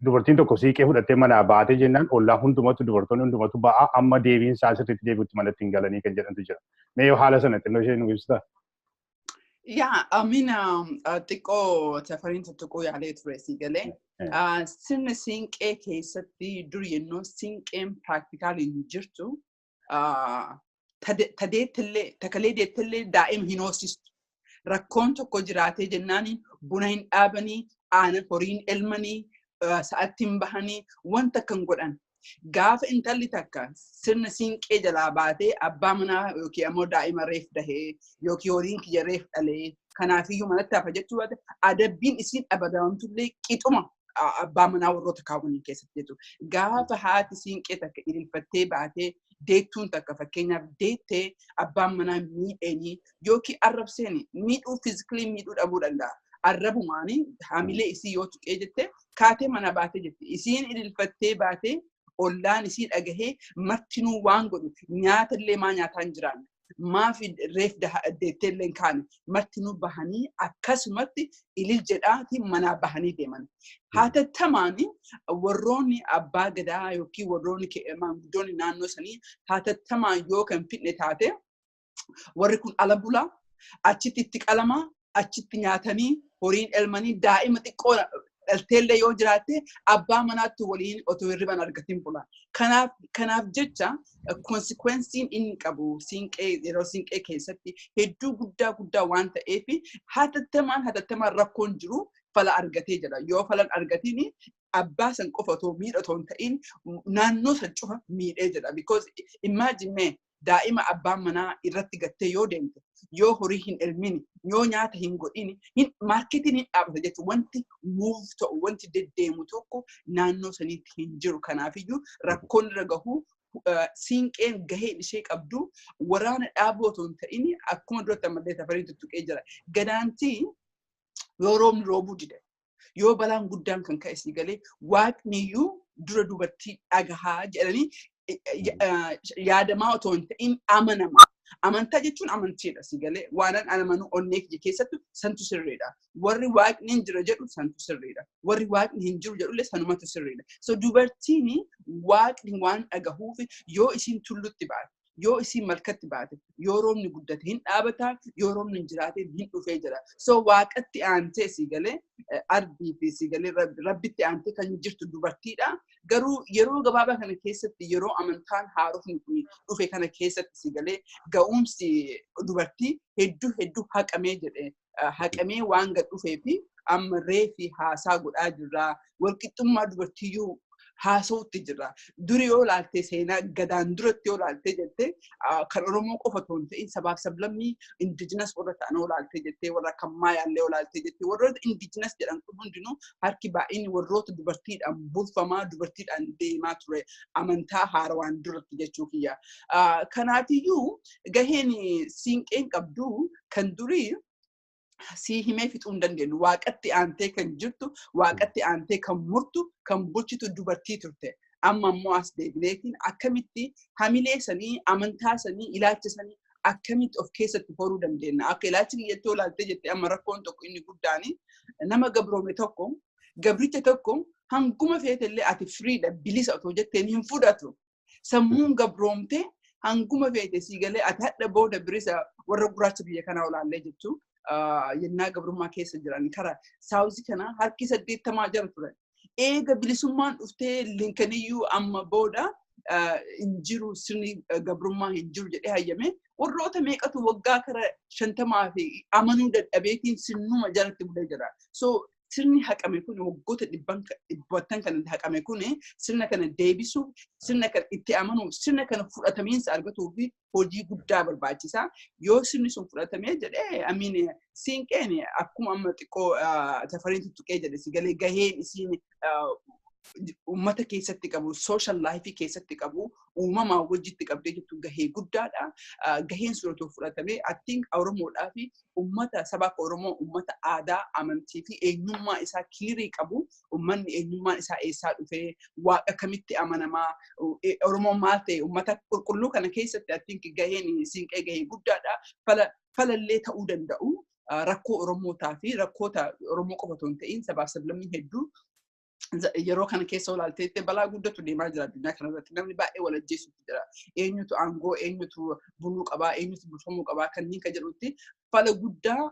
dubartiin tokko siiqee fudhattee manaa baatee jennaan, ollaa hundumatu, dubartoonni hundumatu ba'aa, amma deebiin isaa sirriitti deebi'utti manatti hin galanii kan jedhantu jira. Mee yoo haala sana xinnoo ishee nu ibsitaa? Yaa, amina xiqqoo Tafariin tuttuquu yaalee ture si galee. Sirna siinqee keessatti dur yennoo siinqeen practicaliin jirtu, tadeettillee takalee deettillee daa'ima hin hoosistu. Rakkoon tokko jiraatee jennaan buna hin dhaabanii, aanan horiin elmanii, sa'aatti hin bahanii, wanta kan godhan. Gaafa intalli takka sirna siinqee jalaa baatee abbaa manaa yookiin ammoo daa'ima reef dahee yookiin horiin kiyya reef dhalee, kanaafiyyuu manatti hafa jechuu baate, adabbiin isiin dhabadamtullee qixuma abbaa manaa warroota kaawwanii keessatti jechuudha. Gaafa haati siinqee takka ililfattee baatee, deettuun takka fakkeenyaaf deettee, abbaan manaa miidheenii yookiin arrabseeni, miidhuu physically miidhuu dhabuu danda'a. Arrabumaanii hamilee isii yoo tuqee jette, kaatee mana baatee jette. Isiin ililfattee baatee, ollaan isii dhagahee, martinuu waan godhu nyaata illee maa nyaataa hin jiraanne. Maaf reef deettee illee hin kaane, martinuu bahanii akkasumatti ilil jedhaati manaa bahanii deeman. Hatattamaan warroonni abbaa gadaa yookiin warroonni maanguddoonni naannoo sanii hatattamaan yoo kan fidne taate, warri kun ala bulaa, achitti itti qalamaa, achitti nyaatanii, horiin elmanii, daa'ima xiqqoo dhalteellee yoo jiraatte abbaa manaatti waliin otoo hirriban argatiin bula. Kanaaf jecha consequenceiin inni qabu siinqee yeroo siinqee keessatti hedduu guddaa guddaa waan ta'eef, hatattamaan hatattamaan rakkoon jiru fala argatee jira. Yoo falan argatiin, abbaa san qofa otoo miidha otoo hin ta'in naannoo san cufa miidhee jira. Because imagine mee, daa'ima abbaan manaa irratti gattee yoo deemte, yoo horii hin elmini, yoo nyaata hin godhini, hin marketiin hin dhaabata jechuudha. Wanti move ta'u, wanti deddeemu tokko naannoo saniitti hin jiru. Kanaafiyyuu rakkoon irra gahu, siinqeen gaheen ishee qabdu waraana dhaabuu otoo hin ta'in, akkuma duratti ammallee Tafariin tuttuqee jira. Gadaantii yoo roobni roobuu dide, yoo balaan guddaan kan ka'e si galee, waaqniyyuu dura dubartii dhagahaa jedhanii yaadamaa otoo hin ta'in amanama. Amantaa jechuun amantiidha si galee, waanan amanu onnee kiyya keessattu santu sirriidha. Warri waaqni hin jira jedhu santu sirriidha. Warri waaqni hin jiru jedhullee sanumatu sirriidha. So dubartiin waaqni waan dhagahuuf, yoo isiin tullutti baate, yoo isiin malkatti baate, yoo roobni guddate hin dhaabataa, yoo roobni hin jiraate hin dhufee jira. So waaqatti aantee si galee, arbii fi si galee rabbitti aantee kan jirtu dubartiidha. Garuu yeroo gabaabaa kana keessatti, yeroo amantaan haarofni kun dhufe kana keessatti, si galee, ga'umsi dubartii hedduu hedduu haqamee jedhe, haqamee waan gad dhufee fi amma reefi haasaa godhaa jirra. Walqixxummaa dubartiyyuu haasa'utti jira. Duri yoo laaltee, seenaa gadaan duratti yoo laaltee jettee, kan Oromoo qofa otoo hin ta'in sabaaf sablammii indigenous warra ta'an yoo laaltee jettee, warra akka Maayaallee yoo laaltee jettee, warroota indigenous jedhan kun hundinuu harki baay'inni warroota dubartiidhaan bulfamaa, dubartiidhaan deemaa ture amantaa haarawaan duratti jechuu kiyya. Kanaafiyyuu gaheen siinqeen qabdu kan durii sii himee fixuu hin dandeenyu. Waaqatti aantee kan jirtu, waaqatti aantee kan murtu, kan bulchitu dubartii turte. Amma immoo as deebineetiin akkamitti hamilee sanii, amantaa sanii, ilaalcha sanii akkamitti of keessatti horuu dandeenya? Akka ilaalchi kiyyatti yoo ilaaltee jettee, amma rakkoon tokko inni guddaani, nama gabroome tokko, gabricha tokko, hanguma feetellee ati freedha, bilisa otoo jetteen hin fudhatu. Sammuun gabroomte hanguma feete sii galee ati hadha booda bilisa, warra gurraacha biyya kanaa olaallee jettu, yennaa gabrummaa keessa jiran kara southii kana harki 80 jala turan. Eega bilisummaan dhuftee Lincolniyyuu amma booda Hin jiru, sirni gabrummaa hin jiru jedhee hayyame, warroota meeqatu waggaa kara 50 fi amanuu dadhabeetiin sirnuma jalatti bulee jira. So sirni haqame kun, waggoota dhibbattan kan haqame kun, sirna kana deebisuuf, sirna kana itti amanuuf, sirna kana fudhatamiinsa argatuu fi hojii guddaa barbaachisa. Yoo sirni sun fudhatamee jedhee, amiin, siinqeen akkuma amma xiqqoo Tafariin tuttuqee jedhe, si galee, gaheen isiin uummata keessatti qabu, social life keessatti qabu, uumamaa wajjitti qabdee jirtu gahee guddaadha. Gaheen sun otoo fudhatamee, I think, Oromoodhaa fi uummata saba akka Oromoo, uummata aadaa, amantii fi eenyummaa isaa clear qabu, uummanni eenyummaan isaa eessaa dhufee, waaqa kamitti amanamaa, Oromoon maal ta'e, uummata qulqulluu kana keessatti, I think, gaheen siinqee gahee guddaadha. Falallee ta'uu danda'u. Rakkoo Oromootaa fi rakkoota Oromoo qofa otoo hin ta'in sabaaf sablammii hedduu yeroo kana keessa olaalteetti balaa guddatu deemaa jira addunyaa kanarratti. Namni baay'ee wal ajjeesuutu jira. Eenyutu aangoo, eenyutu buluu qabaa, eenyutu bulfamuu qabaa kanneen ka jedhutti fala guddaa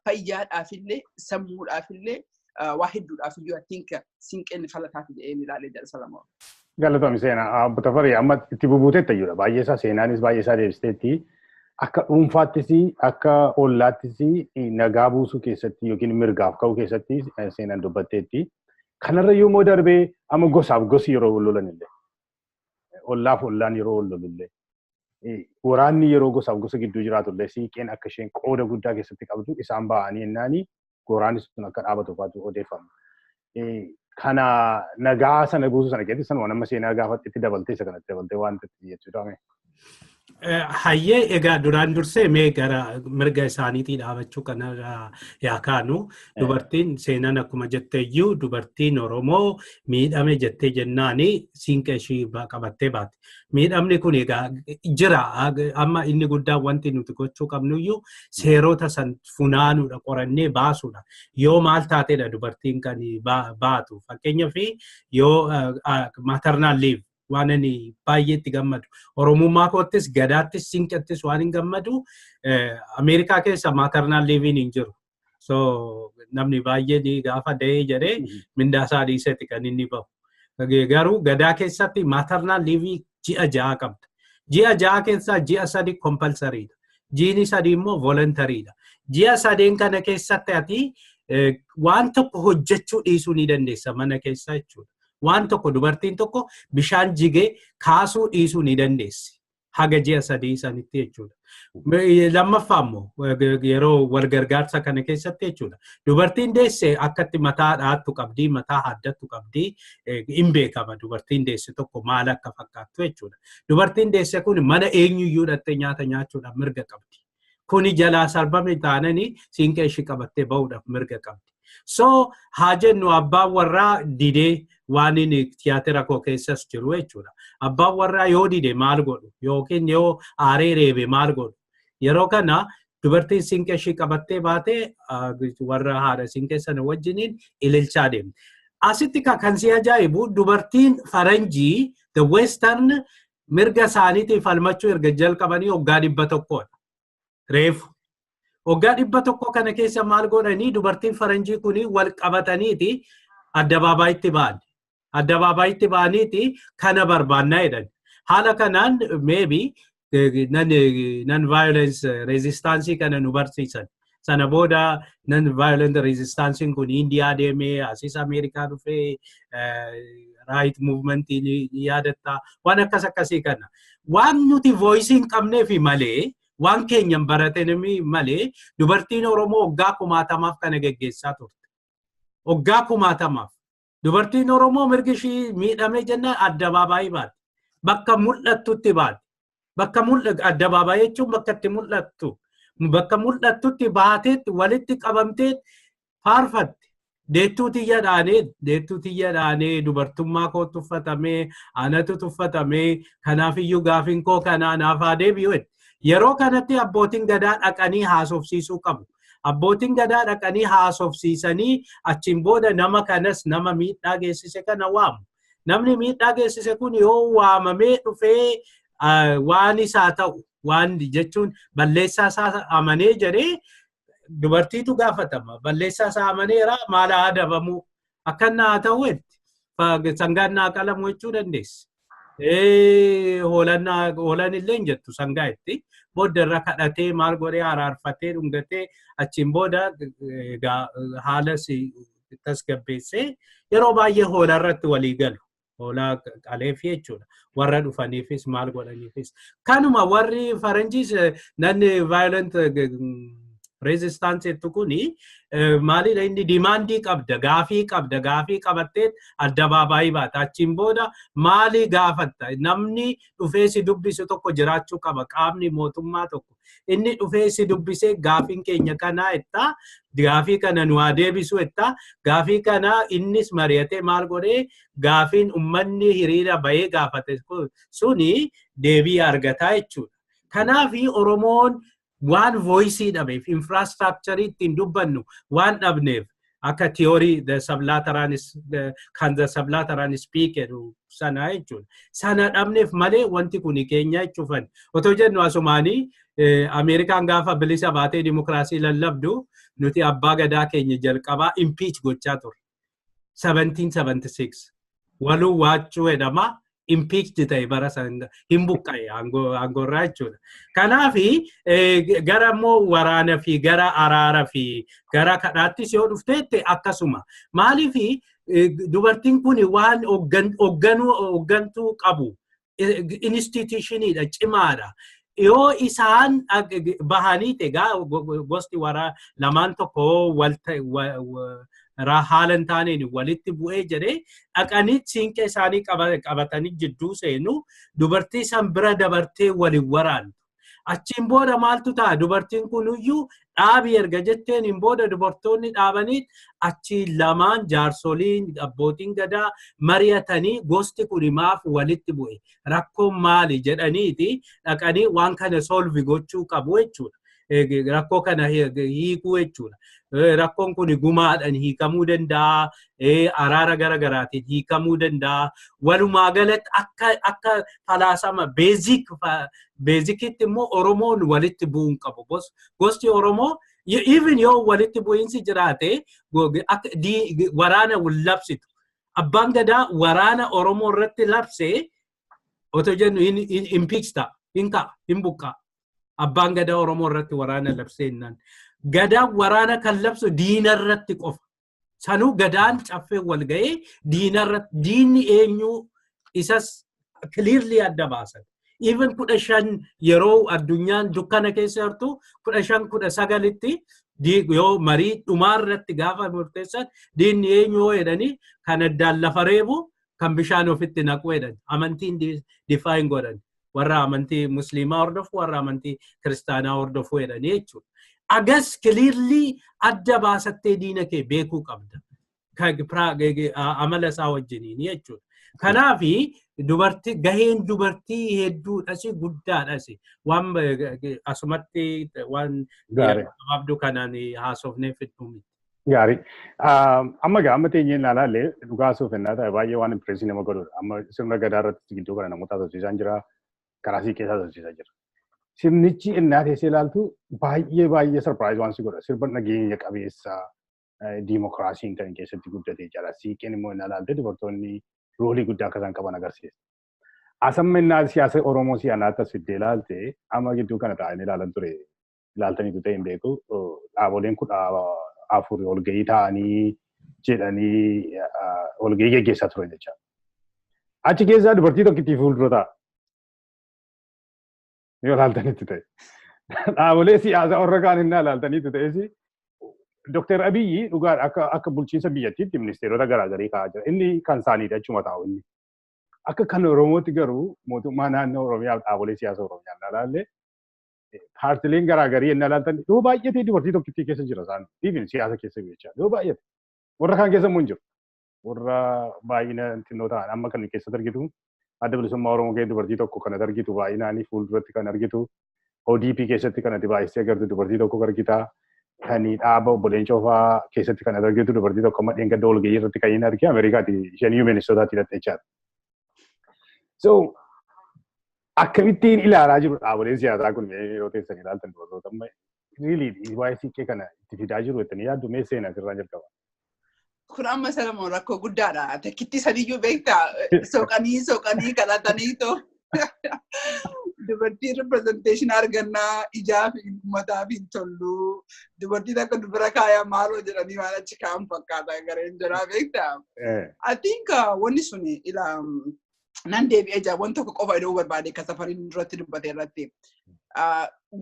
fayyaadhaafillee, sammuudhaafillee, waa hedduudhaaf iyyuu, I think, siinqeen fala taati jedhee ilaalee jira, Salamoo. Galatoomi, Seenaa. Obbo Tafarii, amma itti bubuuteetta iyyuudha. Baay'ee isaa seenaanis baay'ee isaa deebisteetti. Akka dhuunfaattis akka ollaattis nagaa buusuu keessatti yookiin mirgaaf ka'uu keessatti seenaan dubbatteetti. Kanarra yommuu darbee amma gosaaf gosi yeroo wal lolan illee, ollaaf ollaan yeroo wal lolu illee, waraanni yeroo gosaaf gosa gidduu jiraatu illee, siiqeen akka isheen qooda guddaa keessatti qabdu, isaan ba'anii ennaani waraanni sun akka dhaabatu faatu odeeffama. Kana nagaa sana buusuu sana keessatti sanuma nama seenaa gaafa itti dabaltee isa kanatti dabaltee waan itti jechuudha. Hayyee, egaa duraan dursee mee gara mirga isaaniitii dhaabachuu kanarraa yaa kaanu. Dubartiin, seenaan akkuma jetteeyyuu, dubartiin Oromoo miidhame jettee jennaani siinqee ishii qabattee baate. Miidhamni kun egaa jira. Amma inni guddaan wanti nuti gochuu qabnuyyuu seerota san funaanuudha, qorannee baasuudha. Yoo maal taateedha dubartiin kan baatu? Fakkeenyaaf, yoo maternal leave, waan ani baay'ee itti gammadu. Oromummaa koottis, gadaattis, siinqettis waan hin gammadu, Ameerikaa keessa maternal leaveiin hin jiru. So namni baay'een gaafa da'ee jedhee mindaa isaa dhiiseeti kan inni bahu. Garuu gadaa keessatti maternal leave ji'a 6 qabda. Ji'a 6 keessaa ji'a 3 compulsorydha. Ji'ni 3 immoo voluntarydha. Ji'a 3n kana keessatti ati waan tokko hojjechuu dhiisuu ni dandeessa mana keessa jechuudha. Waan tokko, dubartiin tokko bishaan jigee kaasuu dhiisuu ni dandeessi. Haga ji'a 3 sanitti jechuudha. Lammaffaa immoo yeroo wal gargaarsa kana keessatti jechuudha. Dubartiin deesse akkatti mataa dhahattu qabdii, mataa haddattu qabdii, hin beekama dubartiin deesse tokko maal akka fakkaattu jechuudha. Dubartiin deesse kun mana eenyuyyuu dhattee nyaata nyaachuudhaaf mirga qabdi. Kuni jalaa sarbame taananii siinqee ishii qabattee bahuudhaaf mirga qabdi. So haa jennu abbaan warraa didee, waan inni tiyaatira koo keessas jiru jechuudha. Abbaan warraa yoo dide maal godhu? Yookiin yoo aaree reebe maal godhu? Yeroo kana dubartiin siinqee ishii qabattee baatee warra haadha siinqee sana wajjiniin ililchaa deemti. Asitti kan si ajaa'ibu, dubartiin faranjii, the western, mirga isaaniitiin falmachuu erga jalqabanii waggaa 100dha. Reefu. Waggaa 100 kana keessa maal godhanii? Dubartiin faranjii kuni wal qabataniiti addabaabayitti ba'an. Addabaabayitti ba'aniiti kana barbaannaa jedhan. Haala kanaan maybe non violence resistance kana nu barsiisan. Sana booda non violent resistance kun Indiyaa deemee, asis Ameerikaa dhufee, right movement ni yaadatta, waan akkas akkasii kana. Waan nuti voice hin qabneefi malee, waan keenyan baratanii malee, dubartiin Oromoo waggaa kumaatamaaf kana geggeessaa turte. Waggaa kumaatamaaf. Dubartiin Oromoo mirgi ishii miidhamee jennaan addabaabaayii baate. Bakka mul'attutti baate. Bakka mul'atu, addabaabaayii jechuun bakka itti mul'attu. Bakka mul'attutti baateetti walitti qabamtee faarfatte. Deettuu tiyya dhaanee, deettuu tiyya dhaanee, dubartummaa koo tuffatamee, anatu tuffatamee, kanaafiyyuu gaafiin koo kanaa naaf haa deebi'u. Yeroo kanatti abbootiin gadaa dhaqanii haasofsiisuu qabu. Abbootiin gadaa dhaqanii haasofsiisanii achiin booda nama kanas, nama miidhaa geessise kana waamu. Namni miidhaa geessise kun yoo waamamee dhufee waan isaa ta'u, waan jechuun balleessaa isaa amanee jedhee, dubartiitu gaafatama. Balleessaa isaa amaneera, maal haa adabamuu? Akkan haa ta'u, sangaan naa qalamu jechuu dandeessi. Hoolaan illee hin jettu sangaa itti. Booda irra kadhatee maal godhee araarfatee dhungatee achiin booda haala tasgabbeessee yeroo baay'ee hoolaa irratti walii galu. Hoolaa qaleef jechuudha. Warra dhufaniifis maal godhaniifis. Kanuma warri faranjiis non violent resistance jettu kuni maalidha? Inni demand qabda, gaafii qabda, gaafii qabattee addabaabaayii baata. Achiin booda maali gaafatta? Namni dhufee si dubbisu tokko jiraachuu qaba, qaamni mootummaa tokko. Inni dhufee si dubbisee gaafiin keenya kanaa jettaa, gaafii kana nu haa deebisu jettaa, gaafii kana innis mari'atee maal godhee gaafiin ummanni hiriira bahee gaafate suni deebii argataa jechuudha. Kanaafi Oromoon waan voice dhabeef, infrastructure ittiin dubbannu waan dhabneef, akka theory the subaltern kan the subaltern speak jedhu sana jechuudha. Sana dhabneef malee wanti kun keenya jechuufan. Otoo jennu asumaanii Ameerikaan gaafa bilisa baatee dimokiraasii lallabdu nuti abbaa gadaa keenya jalqabaa impeach gochaa turre. 1776 waluu waachuu jedhama. Impeached ta'e bara sana hin buqqa'e aangoorraa jechuudha. Kanaafi gara immoo waraana fi gara araara fi gara kadhaattis yoo dhufteette akkasuma. Maaliifi dubartiin kun waan hooggantuu qabu, institutioniidha, cimaadha. Yoo isaan bahanii egaa gosti waraa lamaan tokko haala hin taaneen walitti bu'ee jedhee dhaqanii siinqee isaanii qabatanii jidduu seenu, dubartii san bira dabartee waliin waraantu. Achiin booda maaltu ta'a? Dubartiin kunuyyuu dhaabii erga jetteen hin booda dubartoonni dhaabanii achi lamaan jaarsoliin abbootiin gadaa mari'atanii gosti kun maaf walitti bu'e, rakkoon maali jedhaniiti dhaqanii waan kana solve gochuu qabu jechuudha. Rakkoo kana hiikuu jechuudha. Rakkoon kun gumaadhaan hiikamuu danda'a, araara gara garaatiin hiikamuu danda'a. Walumaa galatti akka falaasama basicitti immoo Oromoon walitti bu'uu hin qabu. Gosti Oromoo even yoo walitti bu'iinsi jiraate waraana labsitu. Abbaan gadaa waraana Oromoo irratti labsee otoo jennu impeach ta'a, hin ka'a, hin buqqa'a. Abbaan gadaa Oromoo irratti waraana labsee jennaan. Gadaan waraana kan labsu diina irratti qofa. Sanuu gadaan caffee wal ga'ee diina irratti, diinni eenyu isas clearly adda baasan. Even 15 yeroo addunyaan dukkana keessa jirtu 15 19tti yoo marii dhumaa irratti gaafa murteessan diinni eenyu yoo jedhanii kan addaan lafa reebu, kan bishaan ofitti naqu jedhan. Amantiin define godhan. Warra amantii musliimaa hordofu, warra amantii kiristaanaa hordofu jedhanii jechuudha. Agas clearly adda baasattee diina kee beekuu qabda. Amala isaa wajjiniin jechuudha. Kanaafi dubartii gaheen dubartii hedduudhas guddaadhas, waan asumatti waan gabaabduu kanaan haasofnee fidnu miti. Gaarii. Amma gaa amma teenyee ilaalaa illee dhugaa suufennaa ta'e baay'ee waan impress nama godhudha. Amma sirna gadaa irratti gidduu kana namoota haasofsiisaa jira. Karaa siiqqee haasofsiisaa jira. Sirnichi innaa teessee ilaaltu baay'ee baay'ee surprise waan si godha. Sirba nageenya qabeessa diimokiraasiin kan keessatti guddatee jira. Siiqqeen immoo innaa ilaalte dubartoonni role guddaa akka isaan qaban agarsiisa. Asamma innaa siyaasa Oromoo si'anaatti as fiddee ilaalte amma gidduu kana taa'anii ilaalan ture, ilaaltaniitu ta'e hin beeku, dhaaboleen 14 walgahii ta'anii jedhanii walgahii geggeessaa turan jecha. Achi keessaa dubartii tokkittii fuuldura taa'a. Yoo ilaaltanitti ta'e. Dhaabolee siyaasaa warra kaan innaa ilaaltanitti ta'es Dooktar Abiyyi dhugaa akka bulchiinsa biyyattiitti ministeerota garaagarii kaa'aa jira. Inni kan isaaniidha achuma taa'u inni. Akka kan Oromootti garuu mootummaa naannoo Oromiyaa fi dhaabolee siyaasaa Oromiyaa innaa ilaalle, paartileen garaagarii innaa ilaaltan yoo baay'ate dubartii tokkittii keessa jira isaan. Even siyaasa keessa jechaa yoo baay'ate. Warra kaan keessa immoo hin jiru. Warra baay'ina xinnoo ta'an amma kan keessatti argitu Adda Bilisummaa Oromoo keessa dubartii tokko kan argitu, baay'inaan fuulduratti kan argitu. ODP keessatti kan ati baay'isee agartu dubartii tokko argita. Kan dhaaba obbo Leencoo fa'aa keessatti kan argitu dubartii tokko amma dheengadda walgahii irratti kan inni arge Ameerikaati, isheen iyyuu Minnesootaatti hidhatte jechaadha. So akkamittiin ilaalaa jiru dhaaboleen siyaasaa kun yeroo teessan ilaaltan dubartoota amma really waa'ee siiqqee kana itti fidaa jiru jettanii yaaddu? Mee seenaa sirraa jalqaba. Kun amma Salamoon rakkoo guddaadha. Takkitti sadiyyuu beektaa, soqanii soqanii kadhatanii too dubartiin representation argannaa ijaa fi uummataa fi hin tollu. Dubartiin akka dubara kaayaa maaloo jedhanii waan achi kaa'an fakkaata gareen jiraa, beektaa. I think wanni suni ila nan deebi'ee jira, waan tokko qofa ida'uu barbaade ka Safariin duratti dubbate irratti.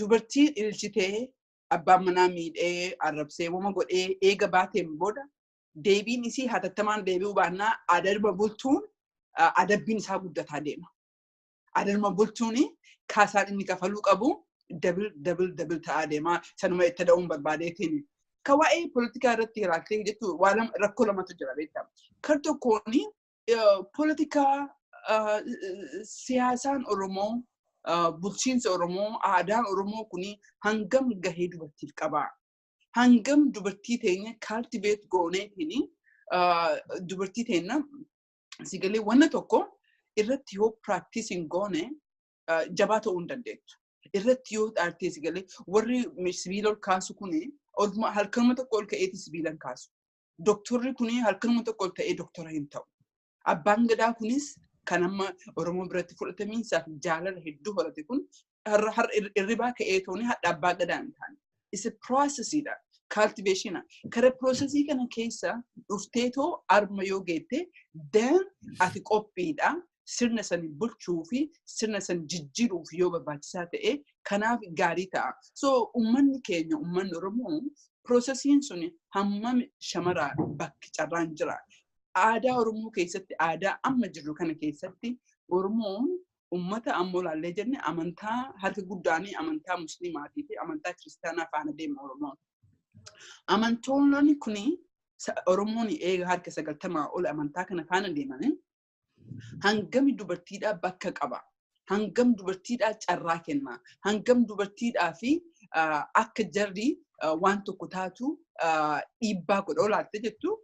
Dubartiin ilchitee abbaan manaa miidhee arrabsee wama godhee eega baateen booda deebiin isii hatattamaan deebi'uu baannaa adabma bultuun adabbiin isaa guddataa deema. Adabma bultuun kaasaan inni kafaluu qabu double double double ta'aa deema. Sanuma itti da'uun barbaadeetiin. Ka waa'ee poolitikaa irratti ilaaltee jettu waa rakkoo lamatu jira, beektaa. Kar tokkoon poolitikaa siyaasaan Oromoo, bulchiinsa Oromoo, aadaan Oromoo kuni hangam gahee dubartiif qabaa? Hangam dubartii teenya cultivate gooneetiin dubartii teenya sigalee wanna tokko irratti yoo practice hin goone jabaa ta'uu hin dandeettu. Irratti yoo dhaartee sigalee warri sibiila ol kaasu kuni halkanuma tokko ol ka'eeti sibiila hin kaasu. Doktorri kuni halkanuma tokko ol ta'ee doktora hin ta'u. Abbaan gadaa kunis kan amma Oromoo biratti fudhatamiinsaa fi jaalala hedduu horate kun har'a irribaa ka'ee tooni hadha abbaa gadaa hin taane. Isa processiidha. Cultivationa. Kara processii kana keessa dhufteetoo arma yoo geette, then ati qophiidha. Sirna san bulchuu fi sirna san jijjiiruuf yoo barbaachisaa ta'e kanaaf gaarii ta'a. So uummanni keenya, uummanni Oromoo, processiin sun hammam shamaraa bakki carraan jira? Aadaa Oromoo keessatti, aadaa amma jirru kana keessatti, Oromoon uummata ammoo laallee jenne amantaa harka guddaanii amantaa Musliimaatii fi amantaa Kiristaanaa faana deema Oromoon. Amantoonni kuni Oromoon eega harka 90 ol amantaa kana faana deemanii hangami dubartiidhaa bakka qaba? Hangam dubartiidhaa carraa kenna? Hangam dubartiidhaa fi akka jarri waan tokko taatu dhiibbaa godha olaatte jettu,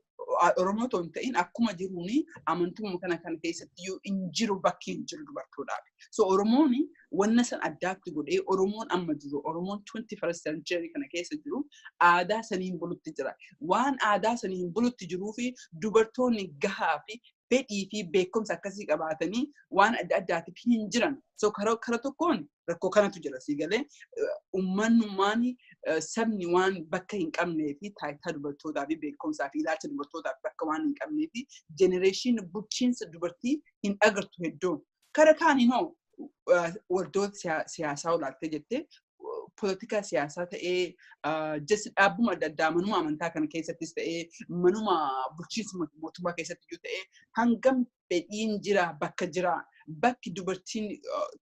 Oromoo otoo hin ta'in akkuma jiruuni amantuma kana keessatti iyyuu hin jiru, bakki hin jiru dubartoodhaaf. So Oromoon wanna san addaatti godhee, Oromoon amma jiru, Oromoon 21st century kana keessa jiru aadaa saniin bulutti jira. Waan aadaa saniin bulutti jiruu fi dubartoonni gahaa fi fedhii fi beekumsa akkasii qabaatanii waan adda addaatiif hin jiran. So kara tokkoon rakkoo kanatu jira, sii galee, uummanummaan sabni waan bakka hin qabnee fi taayitaa dubartootaa fi beekumsaa fi ilaalcha dubartootaaf bakka waan hin qabnee fi generation bulchiinsa dubartii hin agartu hedduun. Kara kaaniin hoo waldoota siyaasaa olaaltee jettee, poolitikaa siyaasaa ta'ee, just dhaabbuma adda addaa, manuma amantaa kana keessattis ta'ee, manuma bulchiinsa mootummaa keessatti iyyuu ta'ee, hangam fedhiin jira, bakka jira, bakki dubartiin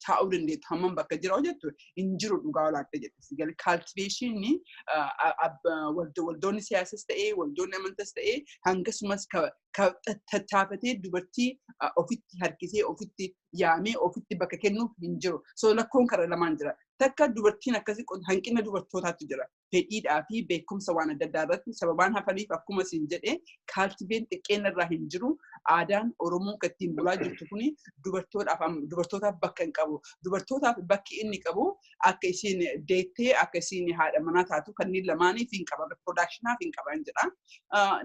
taa'uu dandeettu hammam bakka jira jettu, hin jiru dhugaa olaattee jette. Galee cultivationii waldoonni siyaasas ta'ee, waldoonni amantas ta'ee, hangasumas tattaafatee dubartii ofitti harkisee, ofitti yaamee, ofitti bakka kennuuf hin jiru. So lakkoon karaa lamaan jira. Takka dubartiin akkasii hanqina dubartootaatu jira. Fedhiidhaa fi beekumsa waan adda addaa irratti sababaan hafaniif, akkuma isin jedhee, cultivate xiqqeen irraa hin jiru. Aadaan Oromoo kan ittiin bulaa jirtu kuni dubartootaaf bakka hin qabu. Dubartootaaf bakki inni qabu akka isiin deettee akka isiin haadha manaa taatu kanneen lamaaniif hin qaban, reproductionaaf hin qaban jedha.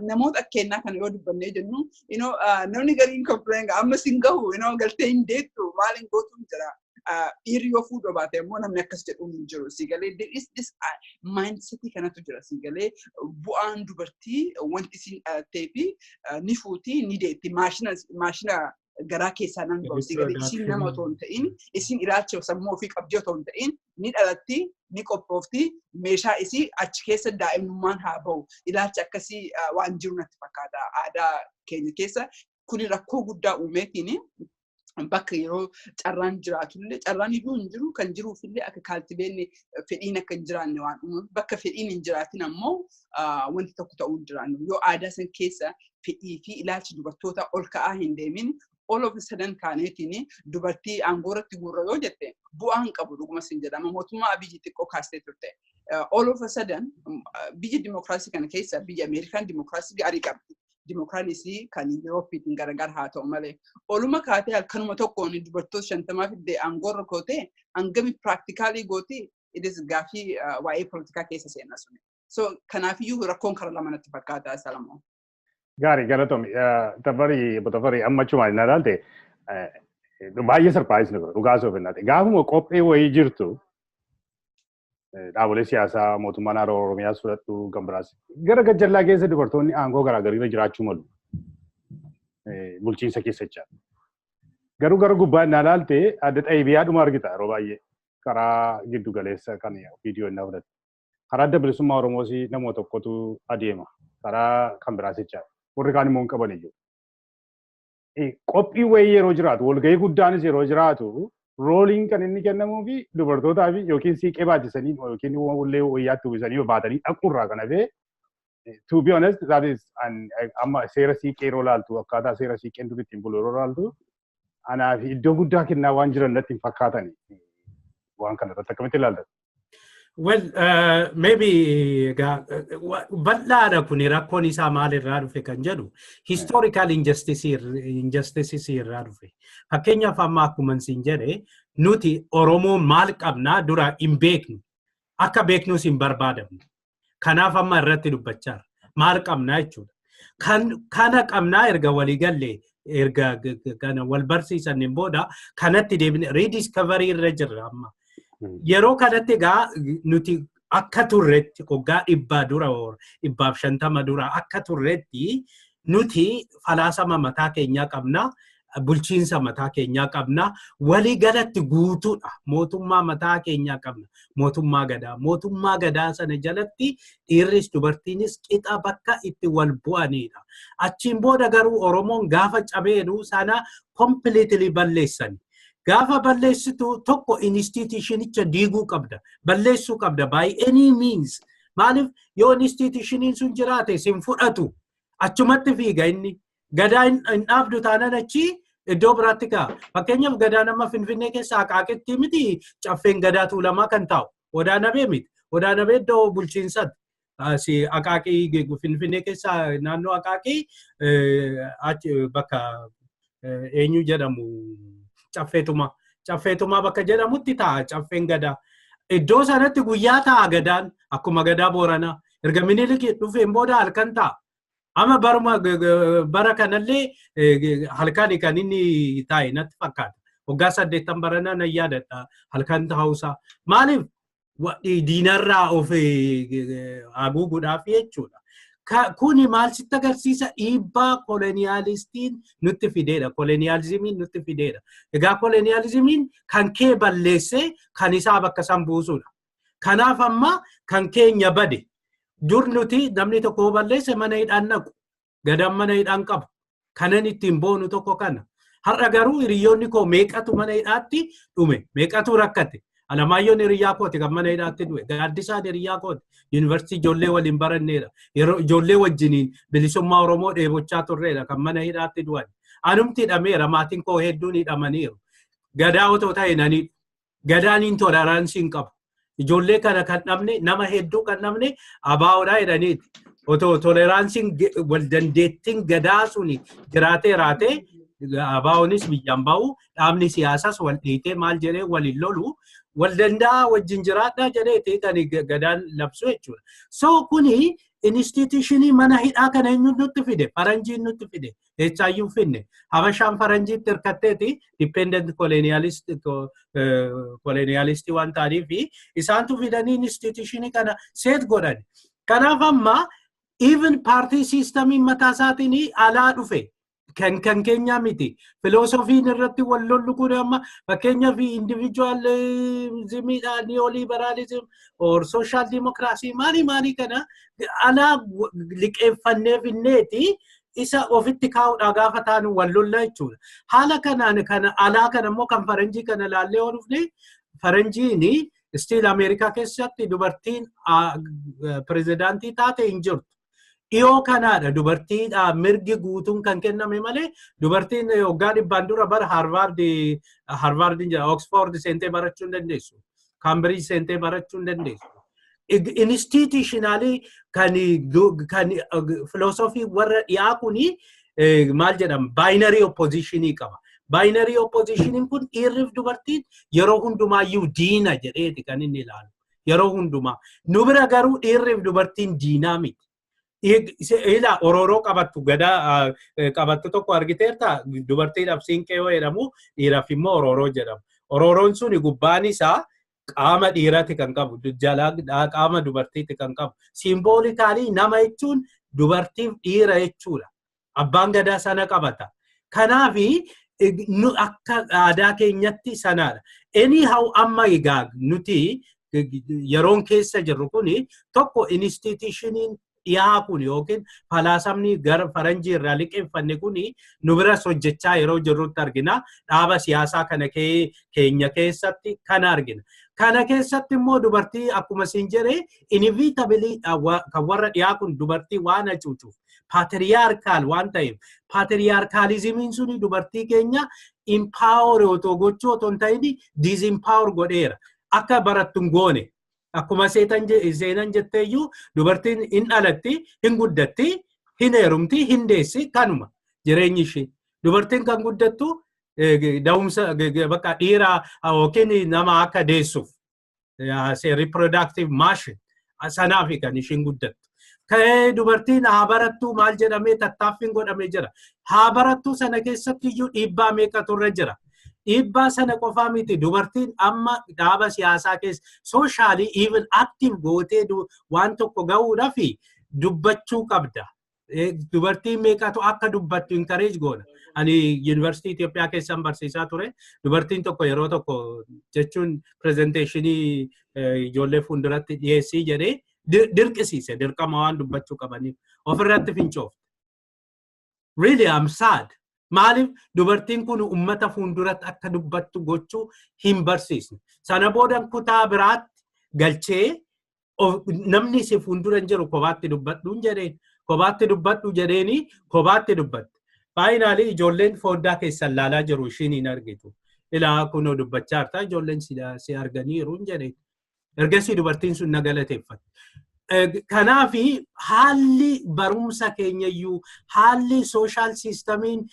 Namoota akkeenyaa kana yoo dubbannee jennu, namni gariin complain amma sin gahu, galtee hin deettu, maal hin gootu jira. Dhiirri yoo fuudhoo baate immoo namni akkas jedhuun hin jiru. Siigalee there is this mindsetii kanatu jira. Siigalee bu'aan dubartii wanti isiin dhalattee fi ni fuuti, ni deetti, maashina garaa keessaa nan bahu. Siigalee isiin nama otoo hin ta'in, isiin ilaalcha sammuu ofii qabdii otoo hin ta'in, ni dhalatti, ni qophoofti, meeshaa isii achi keessa daa'imummaan haa bahu. Ilaalcha akkasii waan jiru natti fakkaata aadaa keenya keessa. Kuni rakkoo guddaa uumeetiin bakka yeroo carraan jiraatullee carraan iyyuu hin jiru, kan jiruufillee akka cultivateni fedhiin akka hin jiraanne waan uumamu, bakka fedhiin hin jiraatin ammoo wanti tokko ta'uu hin jiraannu. Yoo aadaa san keessa fedhii fi ilaalchi dubartoota ol ka'aa hin deemin, all of a sudden kaaneetiin dubartii aangoo irratti guurra yoo jette bu'aa hin qabu, dhuguma sin jedhama. Mootummaa Abiyyi xiqqoo kaastee turte. All of a sudden biyya dimokiraasii kana keessa, biyya Ameerikaan dimokiraasii gaarii qabdi. Dimokiraasii kan Yuroopiitiin gargar haa ta'u malee. Oluma kaatee halkanuma tokkoon dubartoota 50 fiddee aangoorra gootee hangami practically gooti? It is gaafii waa'ee poolitikaa keessa seenaa suni. So kanaafiyyuu rakkoon karaa lama natti fakkaata, Salamoo. Gaarii, galatomi. Tafarii, Tafarii, amma achumaan hin ilaalte, baay'ee surprise nu godha, dhugaa soof hin. Gaafuma qophii wayii jirtu, dhaabolee siyaasaa mootummaa naannoo Oromiyaas fudhadhu, kan biraas, gara gajjallaa keessa dubartoonni aangoo garaagaraa jiraachuu malu. Bulchiinsa keessa jecha. Garuu gara gubbaa inni ilaalte, adda xayyibiyaadhuma argita yeroo baay'ee karaa giddu galeessa kan viidiyoo inni fudhate. Karaa Adda Bilisummaa Oromoos nama tokkotu adeema. Karaa kan biraas jecha. Warri kaan immoo hin qaban iyyuu. Qophii wayii yeroo jiraatu, walgahii guddaanis yeroo jiraatu, roleiin kan inni kennamuu fi dubartootaa fi yookiin siiqee baachisanii yookiin ullee wayyaatti uwwisanii baatanii dhaquurraa kan hafee, to be honest, that is, amma seera siiqee yeroo laaltu, akkaataa seera siiqeen dur ittiin bulu yeroo laaltu, anaaf iddoo guddaa kennaa waan jiran natti hin fakkaatani. Waan kana irratti akkamitti ilaaltan? Well, maybe bal'aadha kun. Rakkoon isaa maalirraa dhufe kan jedhu, historical injustice irraa dhufe. Fakkeenyaaf, amma akkuma siin jedhe, nuti Oromoo maal qabnaa dura hin beeknu. Akka beeknus hin barbaadamne. Kanaaf amma irratti dubbachaa maal qabnaa jechuudha. Kana qabnaa erga walii galle, erga kana wal barsiisaniin booda, kanatti deebine rediscovery irra jirra amma. Yeroo kanatti egaa nuti akka turretti, waggaa 100 dura, 150 dura akka turretti, nuti falaasama mataa keenyaa qabna. Bulchiinsa mataa keenyaa qabna. Walii galatti guutuudha. Mootummaa mataa keenyaa qabna. Mootummaa gadaa. Mootummaa gadaa sana jalatti dhiirris dubartiinis qixa bakka itti wal bu'anidha. Achiin booda garuu Oromoon gaafa cabeedhu sana completely balleessan. Gaafa balleessitu tokko institutionicha diiguu qabda. Balleessuu qabda by any means. Maaliif? Yoo institutioniin sun jiraate sin fudhatu. Achumatti fiiga inni. Gadaa hin dhaabdu taanan achi iddoo biraatti ka'a. Fakkeenyaaf, gadaa nama Finfinnee keessa Aqaaqitti miti caffeen gadaa Tuulamaa kan taa'u. Odaa Nabee miti. Odaa Nabee iddoo bulchiinsaatti. Aqaaqii Finfinnee keessa naannoo Aqaaqii achi bakka eenyu jedhamu, Caffeetuma. Caffeetumaa bakka jedhamutti taa'a caffeen gadaa. Iddoo sanatti guyyaa taa'a gadaan, akkuma gadaa Booranaa. Erga Minilik dhufeen booda halkan taa'a. Amma baruma bara kanallee halkan kan inni taa'e natti fakkaata. Waggaa 80 baranaa nan yaadadha halkan taa'uusaa. Maaliif? Diinarraa of haguuguudhaaf jechuudha. Kuni maal sitti agarsiisa? Dhiibbaa koloniyaalistiin nutti fideedha. Koloniyaalizimiin nutti fideedha. Egaa koloniyaalizimiin kan kee balleessee kan isaa bakka san buusudha. Kanaaf amma kan keenya bade. Dur nuti namni tokko balleesse mana hidhaan naqu. Gadaan mana hidhaan qabu. Kanan ittiin boonu tokko kana. Har'a garuu hiriyoonni koo meeqatu mana hidhaatti dhume? Meeqatu rakkate? Alamaayyoon hiriyyaa kooti kan mana hidhaatti du'e. Gaaddisaan hiriyyaa kooti. Yuunivarsiitii ijoollee waliin baranneedha. Yeroo ijoollee wajjiniin bilisummaa Oromoo dheebochaa turreedha kan mana hidhaatti du'an. Anumti hidhameera, maatiin koo hedduun hidhamaniiru. Gadaa otoo ta'e nani gadaan intolerance hin qabu. Ijoollee kana kan dhabne, nama hedduu kan dhabne abaa'oodhaa jedhaniiti. Otoo toleranceiin, wal dandeettiin gadaa suni jiraatee raatee, abaa'oonis biyyaan ba'u, dhaabni siyaasas wal dhiitee maal jedhee waliin lolu, wal danda'a, wajjin jiraadhaa jedheeti kan gadaan labsu jechuudha. So kuni institutionii mana hidhaa kana eenyu nutti fide? Faranjiin nutti fide. Eessaayyuu finne. Habashaan faranjiitti hirkatteeti, dependent colonialistii waan ta'aniif isaantu fidanii institutionii kana set godhan. Kanaaf amma even party systemiin mataa isaatiin alaa dhufe. Kan keenyaa miti. Filoosofiin irratti wal lollu kun amma fakkeenyaaf individualismiidha, neoliberalism or social democracy maali maali kana alaa liqeeffannee finneeti isa ofitti kaa'uudha gaafa taanu wal lolla jechuudha. Haala kanaan kana alaa kana immoo kan faranjii kana laallee yoo dhufne, faranjiin still Ameerikaa keessatti dubartiin pirezidaantii taate hin jirtu. Dhiyoo kanaadha dubartiidha mirgi guutuun kan kenname malee, dubartiin waggaa 100n dura bara Harvard jira, Oxford seentee barachuu hin dandeessu. Cambridge seentee barachuu hin dandeessu. Institutionally kan filoosofii warra dhiyaa kuni maal jedhama, binary oppositionii qaba. Binary oppositioniin kun dhiirriif dubartiin yeroo hundumaayyuu diina jedheeti kan inni ilaalu. Yeroo hundumaa. Nu bira garuu dhiirriif dubartiin diinaa miti. Ila orooroo qabattu, gadaa qabattu tokko argiteerta. Dubartiidhaaf siinqee yoo jedhamu, dhiiraaf immoo orooroo jedhamu. Orooroon suni gubbaan isaa qaama dhiiraati kan qabu, jalaa qaama dubartiiti kan qabu. Symbolically nama jechuun dubartiif dhiira jechuudha. Abbaan gadaa sana qabata. Kanaafi nu akka aadaa keenyatti sanaadha. Anyhow, amma egaa nuti yeroon keessa jirru kuni tokko, institutioniin dhiyaa kun yookiin falaasamni gara faranjii irraa liqeeffanne kuni nu biras hojjechaa yeroo jirrutti argina. Dhaaba siyaasaa kana keenya keessatti kana argina. Kana keessatti immoo dubartii, akkuma siin jedhe, inevitably kan warra dhiyaa kun dubartii waan hacuucuuf, patriarchal waan ta'eef, patriarchalismiin suni dubartii keenya empower otoo gochuu otoo hin ta'in disempower godheera. Akka barattu hin goone. Akkuma seenan jetteeyyuu, dubartiin hin dhalatti, hin guddatti, hin heerumti, hin deessi, kanuma jireenyi ishee. Dubartiin kan guddattu da'umsa bakka dhiira yookiin nama akka deessuuf, reproductive machine sanaaf kan ishiin guddattu. Ka'ee dubartiin haa barattuu maal jedhamee tattaaffiin godhamee jira. Haa barattuu sana keessatti iyyuu dhiibbaa meeqatu irra jira. Dhiibbaa sana qofaa miti, dubartiin amma dhaaba siyaasaa keessa socially even active gootee waan tokko gahuudhaaf dubbachuu qabda. Dubartiin meeqatu akka dubbattu encourage goona. Ani Yuunivarsiitii Itoophiyaa keessan barsiisaa ture. Dubartiin tokko yeroo tokko jechuun presentationii ijoollee fuulduratti dhiyeessii jedhee dirqisiise, dirqama waan dubbachuu qabaniif ofirratti fincoofte. Really, I'm sad. Maaliif dubartiin kun uummata fuulduratti akka dubbattu gochuu hin barsiisne? Sana booda kutaa biraatti galchee, namni si fuuldura hin jiru, kophaatti dubbadhuun jedheen. Kophaatti dubbadhu jedheeni kophaatti dubbatte. Finally ijoolleen foddaa keessan laalaa jiru, ishiin hin argitu. Ilaa, kunoo dubbachaa jirta, ijoolleen si arganiiru jedheen. Ergasii dubartiin sun na galateeffatte. Kanaafi haalli barumsa keenyayyuu, haalli social systemiin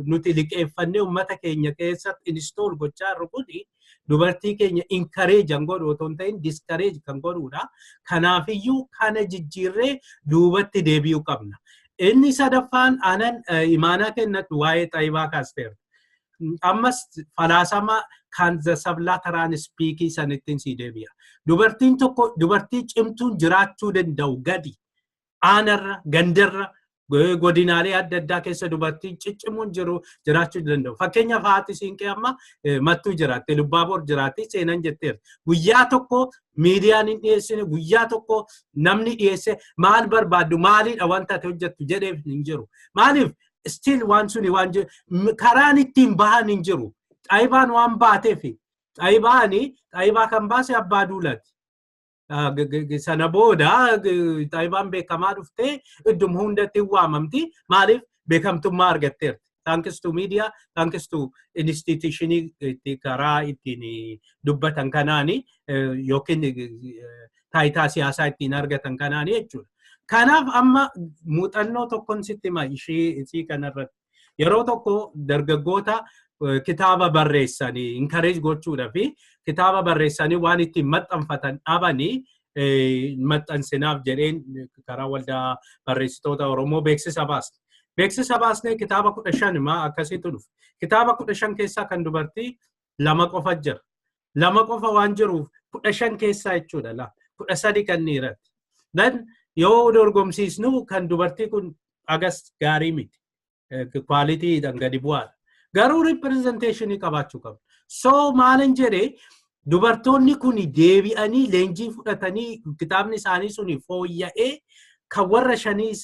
nuti liqeeffannee uummata keenya keessatti install gochaa jirru kuni dubartii keenya encourage kan godhu otoo hin ta'in discourage kan godhudha. Kanaafiyyuu kana jijjiirree duubatti deebi'uu qabna. Inni sadaffaan anan imaanaa kennadhu, waa'ee xaayibaa kaasteera. Ammas falaasama kan the subaltern speakii sanittiin si deebi'a. Dubartiin tokko, dubartii cimtuun jiraachuu danda'u gadi aanarra, gandarra, godinaalee adda addaa keessa dubartiin ciccimuun jiru jiraachuu danda'u. Fakkeenyaaf haati siinqee amma Mattuu jiraatti, Lubbaaboor jiraatti, seenan jetteerti. Guyyaa tokko miidiyaan hin dhiyeessine, guyyaa tokko namni dhiyeesse maal barbaaddu, maaliidha wanta ati hojjettu jedheef hin jiru. Maaliif? Still waan suni waan jiru, karaan ittiin bahan hin jiru. Xaayibaan waan baateef, xaayibaani xaayibaa kan baase abbaa duulati. Sana booda xaayibaan beekamaa dhuftee idduma hundatti hin waamamti. Maaliif? Beekamtummaa argatteerti. Thanks to media, thanks to institutionii karaa ittiin dubbatan kanaani yookiin taayitaa siyaasaa ittiin argatan kanaani jechuudha. Kanaaf amma muuxannoo tokkon sitti hima ishii kanarratti. Yeroo tokko dargaggoota kitaaba barreessanii encourage gochuudhaa fi kitaaba barreessanii waan ittiin maxxanfatan dhabanii maxxansinaaf jedheen karaa Waldaa Barreessitoota Oromoo beeksisa baasne. Beeksisa baasnee kitaaba 15 maa akkasiitu dhufe. Kitaaba 15 keessaa kan dubartii lama qofa jira. Lama qofa waan jiruuf 15 keessaa jechuudha la. 13 kan dhiirati. Then yoo dorgomsiisnu kan dubartii kun agas gaarii miti. Qualitydhaan gadi bu'aadha. Garuu representationii qabaachuu qabna. So maalin jedhee, dubartoonni kun deebi'anii leenjii fudhatanii kitaabni isaanii suni fooyya'ee kan warra shanii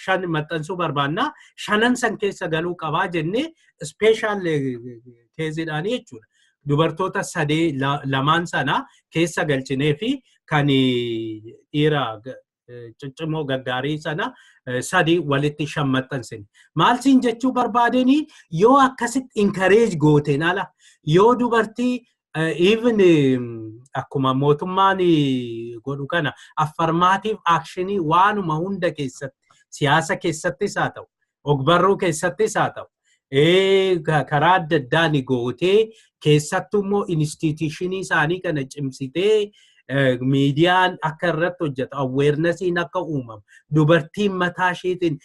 shan maxxansuu barbaannaa, shanan san keessa galuu qabaa jennee special caseiidhaanii jechuudha. Dubartoota sadee lamaan sana keessa galchinee fi kan dhiira ciccimoo gaggaarii sana sadi walitti shan maxxansine. Maal siin jechuu barbaadanii, yoo akkasitti encourage gooteen ala, yoo dubartii even akkuma mootummaan godhu kana affirmative actionii waanuma hunda keessatti, siyaasa keessattis haa ta'u, ogbarruu keessattis haa ta'u, karaa adda addaan gootee, keessattuu immoo institutionii isaanii kana cimsitee Miidiyaan akka irratti hojjetu, awarenessiin akka uumamu, dubartiin mataa isheetiin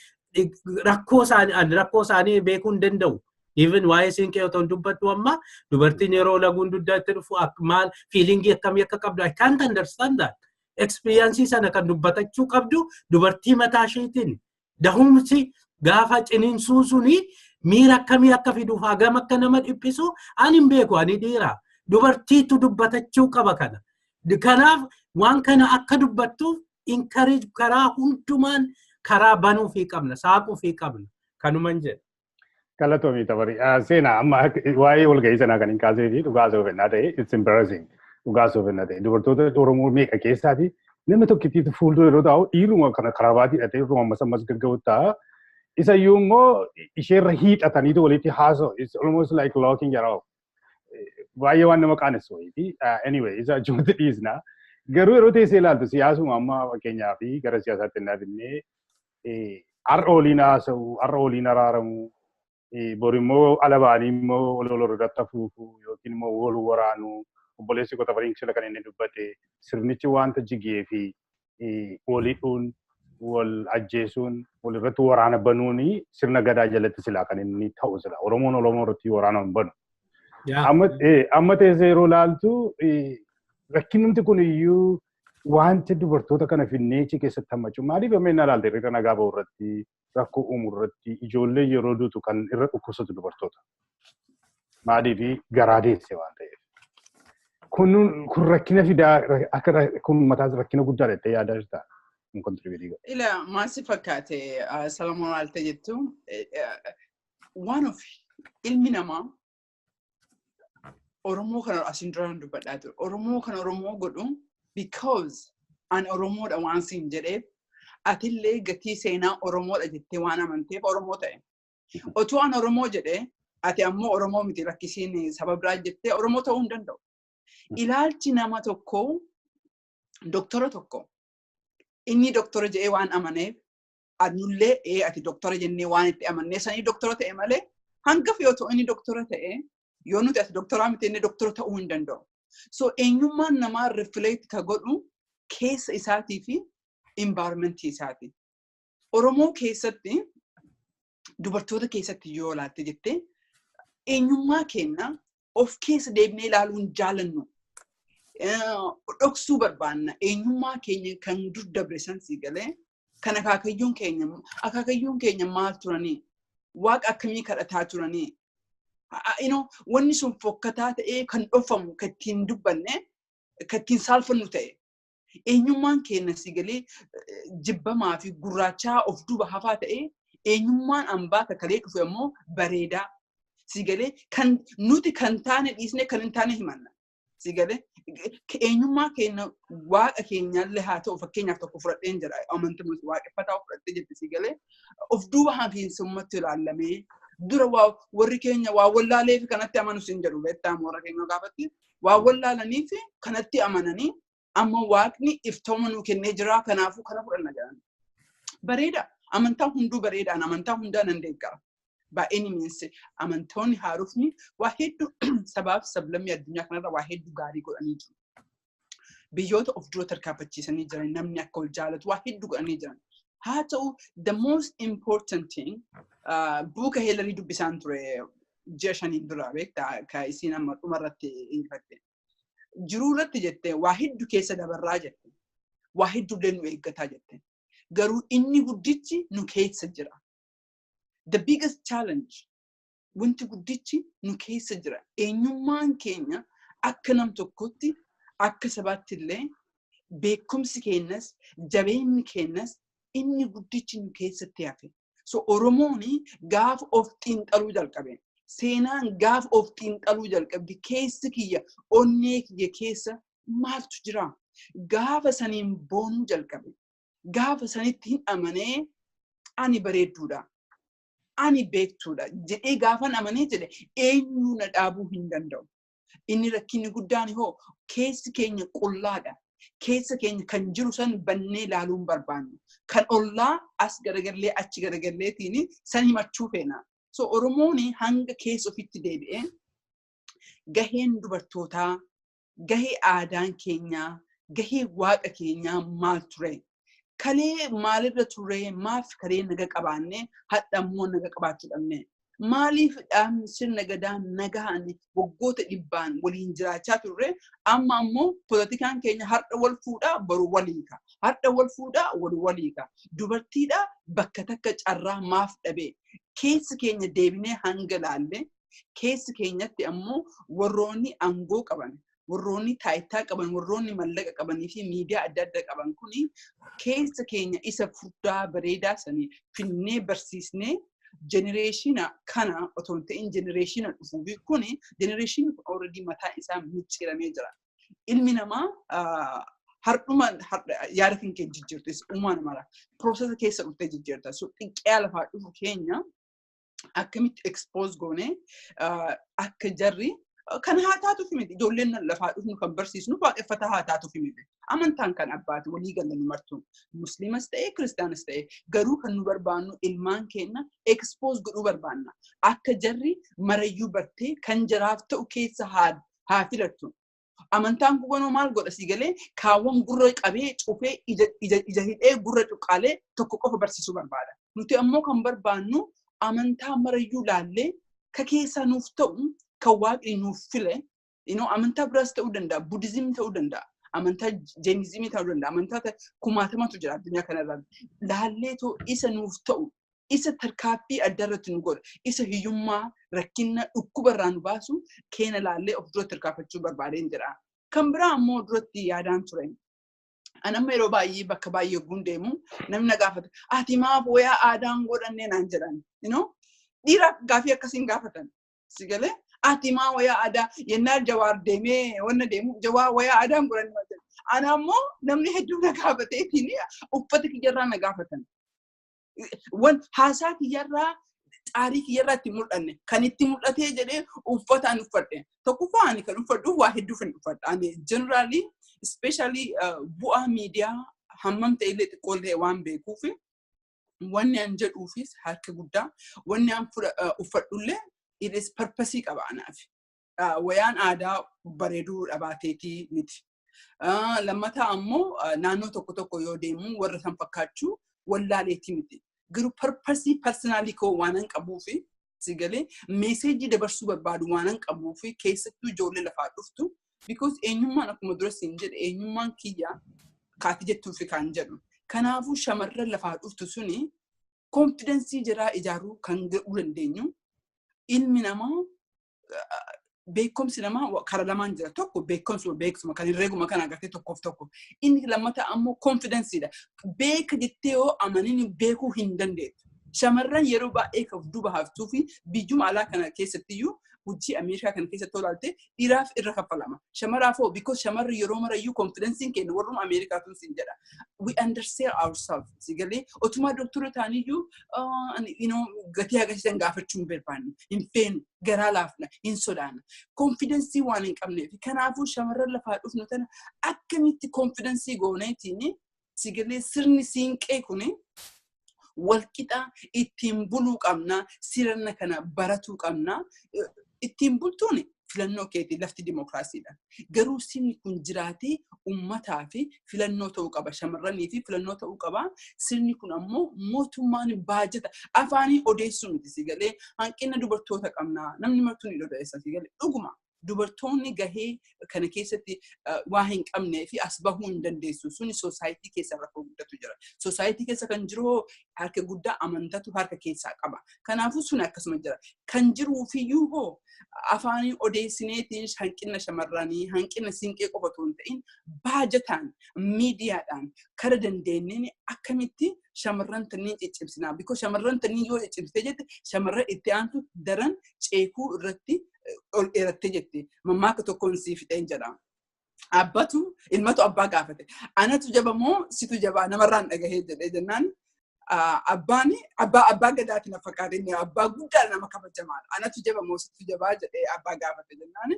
rakkoo isaanii beekuu hin danda'u. Even waa'ee siinqee otoo hin dubbadhu amma dubartiin yeroo laguun dugdaatti dhufu maal feelingii akkamii akka qabdu, I can't understand that. Experience sana kan dubbatachuu qabdu dubartii mataa isheetiin. Dahumsi gaafa ciniinsuu suni miira akkamii akka fiduuf, hagam akka nama dhiphisu ani hin beeku, ani dhiira. Dubartiitu dubbatachuu qaba kana. Kanaaf waan kana akka dubbattuuf encourage karaa hundumaan karaa banuufii qabna, saaquufii qabna. Kanuman jedha. Galatoomii, Tafarii. Seenaa, amma waa'ee walgahii sanaa kan hin kaasee fi dhugaa soofennaa ta'e, it's embarrassing. Dhugaa soofennaa ta'e, dubartoota Oromoo meeqa keessaati nama tokkittiitu fuuldura yeroo taa'u dhiiruma kana karabaatii hidhatee yeroo ammas ammas gagga'u ta'a. Isa iyyuu immoo isheerra hiixataniitu walitti haasa'u. It's almost like locking her off. Baay'ee waan nama qaanessu wayiiti. Anyway, isa achumatti dhiisna. Garuu yeroo teessee ilaaltu siyaasuma amma fakkeenyaa fi gara siyaasaatti hin dhaabinnee, har'a waliin haasa'u, har'a waliin araaramu, bor immoo ala ba'anii immoo wal wal irratti afuufu yookiin immoo wal waraanu. Obboleessi koo Tafariin sila kan inni dubbate, sirnichi wanta jigee fi wal hidhuun, wal ajjeesuun, wal irratti waraana banuun sirna gadaa jalatti silaa kan inni ta'u, sila Oromoon Oromoo irratti waraana hin banu. Amma teessee yeroo ilaaltu rakkinumti kun iyyuu wanti dubartoota kana finnee achi keessatti hammachuu maaliif amma inni ilaalte hiriira nagaa ba'u irratti, rakkoo uumuu irratti, ijoollee yeroo duutu kan irra dhukkubsatu dubartoota. Maaliif? Garaa deesse waan ta'eef. Kun rakkina fidaa, akka kun mataa rakkina guddaa jettee yaadaa jirta? Kun contribute godha. Ila maal si fakkaate, Salamoon, maalte jettu, waan of ilmi namaa Oromoo kana asiin duraan dubbadhaa ture. Oromoo kan Oromoo godhu, because ani Oromoodha waan siin jedheef, atillee gatii seenaa Oromoodha jettee waan amanteef Oromoo ta'e. Otuu an Oromoo jedhee ati ammoo Oromoo miti, lakkisiin saba biraa jettee, Oromoo ta'uu hin danda'u. Ilaalchi nama tokkoo, doktora tokko inni doktora jedhee waan amaneef, anullee ee ati doktora jennee waan itti amannee sanii doktora ta'e malee, hangaf yoo ta'u inni doktora ta'e, yoo nuti ati doktoraa miti inni doktora ta'uu hin danda'u. So eenyummaan namaa reflect ka godhu keessa isaatii fi environmentii isaati. Oromoo keessatti, dubartoota keessatti yoo ilaalte jettee, eenyummaa keenya of keessa deebinee ilaaluu hin jaalannu. Dhoksuu barbaanna. Eenyummaa keenya kan dur dabre san si galee, kan akaakayyuun keenya maal turanii? Waaqa akkamii kadhataa turanii? Wanni sun fokkataa ta'ee kan dhokfamu, kan ittiin dubbanne, kan ittiin saalfannu ta'e. Eenyummaan keenya si galee jibbamaa fi gurraachaa of duuba hafaa ta'ee, eenyummaan ambaa kakalee dhufe immoo bareedaa. Si galee, kan nuti kan taane dhiisnee kan hin taane himanna. Si galee, eenyummaa keenya waaqa keenyallee haa ta'u, fakkeenyaaf tokko fudhadheen jira, amantii waaqeffataa fudhattee jirti, si galee of duuba hafiinsummaatti ilaallamee dura waa warri keenya waa wallaalee fi kanatti amanu sin jedhu, beektaa, warra keenya gaafatti waa wallaalanii fi kanatti amananii, amma waaqni iftooma nuu kennee jira, kanaafuu kana fudhanna jedhan. Bareeda, amantaa hunduu bareedaan, amantaa hundaa nan deeggara. Baay'ee ni miinse, amantoonni haarofni waa hedduu sabaaf sablammii addunyaa kanarra waa hedduu gaarii godhanii jiru. Biyyoota of dura tarkaanfachiisanii jiran, namni akka wal jaalatu waa hedduu godhanii jiran. Haa ta'u, the most important thing, buuka Heelarii dubbisaan ture ji'a 5n dura, beektaa, ka isiin amma dhumarratti injifatte. Jiruu irratti jette waa hedduu keessa dabarraa jette. Waa hedduu illee nu eeggataa jette. Garuu inni guddichi nu keessa jira. The biggest challenge, wanti guddichi nu keessa jira. Eenyummaan keenya akka nam tokkotti, akka sabaatti illee, beekumsi keenyas jabeenyi keenyas inni guddichi nu keessatti hafe. So Oromoon gaafa of xiinxaluu jalqabe, seenaan gaafa of xiinxaluu jalqabdi, keessi kiyya, onnee kiyya keessa maaltu jira? Gaafa saniin boonuu jalqabe. Gaafa sanitti hin amanee, ani bareedduudha, ani beektuudha jedhee gaafan amanee jedhe, eenyuu na dhaabuu hin danda'u. Inni rakkinni guddaan hoo keessi keenya qullaadha. Keessa keenya kan jiru san bannee ilaaluu hin barbaannu. Kan ollaa as garagallee achi garagalleetiin san himachuu feena. So Oromoon hanga keessa ofitti deebi'ee gaheen dubartootaa, gahee aadaan keenyaa, Gahee waaqa keenyaa maal ture? Kalee maalirra ture? Maaf kalee naga qabaanne hadha immoo naga qabaachuu dhabne? Maaliif dhaabni sirna gadaa nagaan waggoota dhibbaan waliin jiraachaa turre, amma ammoo poolitikaan keenya har'a wal fuudhaa, boru waliika. Har'a wal fuudhaa, wal waliika. Dubartiidha bakka takka carraa maaf dhabe? Keessi keenya deebinee hanga laalle, keessi keenyatti ammoo warroonni aangoo qaban, warroonni taayitaa qaban, warroonni mallaqa qabanii fi miidiyaa adda addaa qaban kuni keessa keenya isa furdaa bareedaa sanii finnee barsiisnee, generation kana otoo hin ta'in generation dhufuufi kuni generationni kun already mataa isaa micciiramee jira. Ilmi namaa hardhuma yaada kan kee jijjiirtu uumaa namara. Processa keessa dhuftee jijjiirta. So xiqqaa lafaa dhufu keenya akkamitti expose goonee akka jarri kan haa taatuuf miti, ijoolleen lafaa dhufnu kan barsiisnu waaqeffataa haa taatuuf miti. Amantaan kan abbaati, walii galla nu martu. Musliimas ta'e, Kiristaanas ta'e, garuu kan nu barbaannu ilmaan keenya expose godhuu barbaanna. Akka jarri marayyuu bartee kan jaraaf ta'u keessa haa filattu. Amantaan kubanoo maal godha si galee, kaawwan gurra qabee cufee, ija hidhee, gurra cuqqaalee tokko qofa barsiisuu barbaada. Nuti ammoo kan barbaannu amantaa marayyuu laallee ka keessaa nuuf ta'u, kan waaqni nuuf file, amantaa biraas ta'uu danda'a, Buddhism ta'uu danda'a, amantaa Jainism ta'uu danda'a, amantaa kumaatamatu jira addunyaa kanarra. Laallee too isa nuuf ta'u, isa tarkaaffii adda irratti nu godha, isa hiyyummaa, rakkina, dhukkuba irraa nu baasu keena laallee of dura tarkaanfachuu barbaadeen jira. Kan biraa ammoo duratti yaadaan ture. Ani amma yeroo baay'ee bakka baay'ee yogguun deemu namni na gaafata. "Ati maaf wayaa aadaan godhannee?" naan jedhan. Dhiiraaf gaafii akkasiin gaafatan. Si galee, "Ati maa wayaa aadaa?" Yennaa Jawaar deemee wanna deemu, "Jawaar wayaa aadaan godhannee?" jedhan. Ana ammoo namni hedduu na gaafateetiin uffata kiyyarraa na gaafatan. Wan haasaa kiyyarraa, xaarii kiyyarraa itti mul'anne. Kan itti mul'atee jedhee uffata ani uffadhe. Tokkoffaa, ani kan uffadhu waa hedduuf hin uffadha. Ani generally, especially bu'aa miidiyaa hammam ta'e illee, xiqqoo illee waan beekuuf, wanni an jedhuufis harka guddaa wanni an uffadhullee it is purpose qaba anaaf. Wayaan aadaa bareeduu dhabaateetii miti. Lammataa ammoo naannoo tokko tokko yoo deemu warra san fakkaachuu wallaaleetii miti. Garuu purpose personally koo waanan qabuufi, si galee, message dabarsuu barbaadu waanan qabuufi, keessattuu ijoollee lafaa dhuftu, because eenyummaan, akkuma dura siin jedhe, eenyummaan kiyya kaati jettuufi kan jedhu. Kanaafuu shamarran lafaa dhuftu suni confidence jiraa ijaaruu kan godhuu dandeenyu, ilmi namaa beekumsi namaa karaa lamaan jira. Tokko beekumsuma beeksuma kan herreeguma kan agartee tokkoof tokko. Inni lammataa ammoo confidenceiidha. Beeka jettee yoo amaniin beekuu hin dandeettu. Shamarran yeroo baay'ee kan duuba haftuu fi biyyuma alaa kana keessattiyyuu, hojii Ameerikaa kana keessatti olaalte, dhiiraaf irra kaffalama. Shamaraaf hoo, because shamarri yeroo marayyuu confidenceiin kennu warruma Ameerikaatu siin jedha. We undersell ourselves. Si galee, otumaa doktora ta'aniyyuu gatii agarsiisan gaafachuu hin barbaannu. Hin feenu, garaa laafna, hin sodaanna. Confidence waan hin qabneef. Kanaafuu shamarran lafaa dhufnu tana akkamitti confidence gooneetiin, si galee, sirni siinqee kuni walqixa ittiin buluu qabna, sirna kana baratuu qabna. Ittiin bultuun filannoo keetii, lafti dimokiraasiidha. Garuu sirni kun jiraatee uummataa fi filannoo ta'uu qaba. Shamarranii fi filannoo ta'uu qaba. Sirni kun ammoo mootummaan baajata afaanii odeessuu miti, si galee, hanqina dubartoota qabna. Namni martuu ni odeessa, si galee, dhuguma. Dubartoonni gahee kana keessatti waa hin qabnee fi as bahuu hin dandeessu. Suni society keessa rakkoo guddatu jira. Society keessa kan jiru harka guddaa amantatu harka keessaa qaba. Kanaafuu sun akkasuma jira. Kan jiruufiyyuu hoo afaanii odeessineetiin hanqina shamarranii, hanqina siinqee qofa otoo hin ta'in, baajataan, miidiyaadhaan kara dandeenyeen akkamitti shamarran tanniin ciccimsinaa? Because shamarran tanniin yoo ciccimsitee jette, shamarran itti aantu daran ceekuu irratti ol dheerattee jette. Mammaaka tokkoon sii fixeen jedha. Abbatu ilmatu abbaa gaafate. "Anatu jaba moo situ jabaa namarraan dhagahee?" jedhee jennaan, abbaan abbaa gadaati na fakkaate, inni abbaa guddaa nama kabajamaadha. "Anatu jaba moo situ jabaa?" jedhee abbaa gaafate jennaan,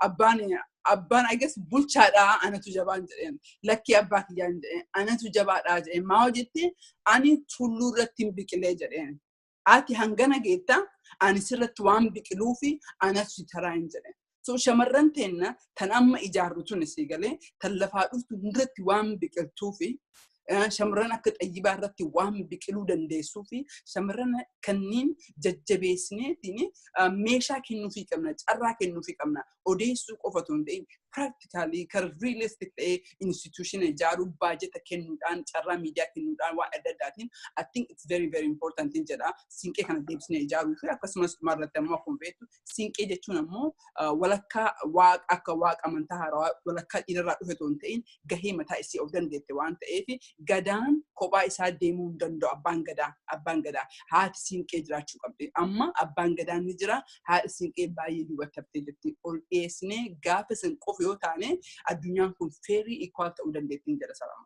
abbaan I guess bulchaadhaa, "Anatu jabaan" jedheen. "Lakkii, abbaa kiyyaan" jedheen. "Anatu jabaadhaa" jedheen. "Maa jettee?" "Ani tulluu irratti hin biqilee" jedheen. "Ati hangana geetta, ani sirratti waan biqiluu fi anatu si taraa" hin jedheen. So shamarran teenna tan amma ijaarru tun si galee tan lafaa dhuftu irratti waan biqiltuu fi shamarran akka Xayyibaa irratti waan biqiluu dandeessuu fi shamarran kanneen jajjabeessineetiin meeshaa kennuufii qabna, carraa kennuufii qabna. Odeessuu qofa otoo hin ta'in, practically kan realistic ta'ee institution ijaaruu, baajeta kennuudhaan, carraa miidiyaa kennuudhaan, waan adda addaatiin, I think it's very very important jedha. Siinqee kana deebisnee ijaaruu fi akkasumas dhumarratti ammoo akkuma beektu, siinqee jechuun ammoo walakkaa waaqa, akka waaqa amantaa haarawaa walakkaa dhiirarraa dhufe otoo hin ta'in, gahee mataa isii of dandeette waan ta'eef, gadaan kophaa isaa deemuu hin danda'u. Abbaan gadaa, haati siinqee jiraachuu qabdi. Amma abbaan gadaa ni jira, haadhi siinqee baay'ee duubatti haftee jirti. Ol dhiyeessinee gaafa san qofa yoo taane, addunyaan kun fairii equal ta'uu dandeettiin jedha Salaama.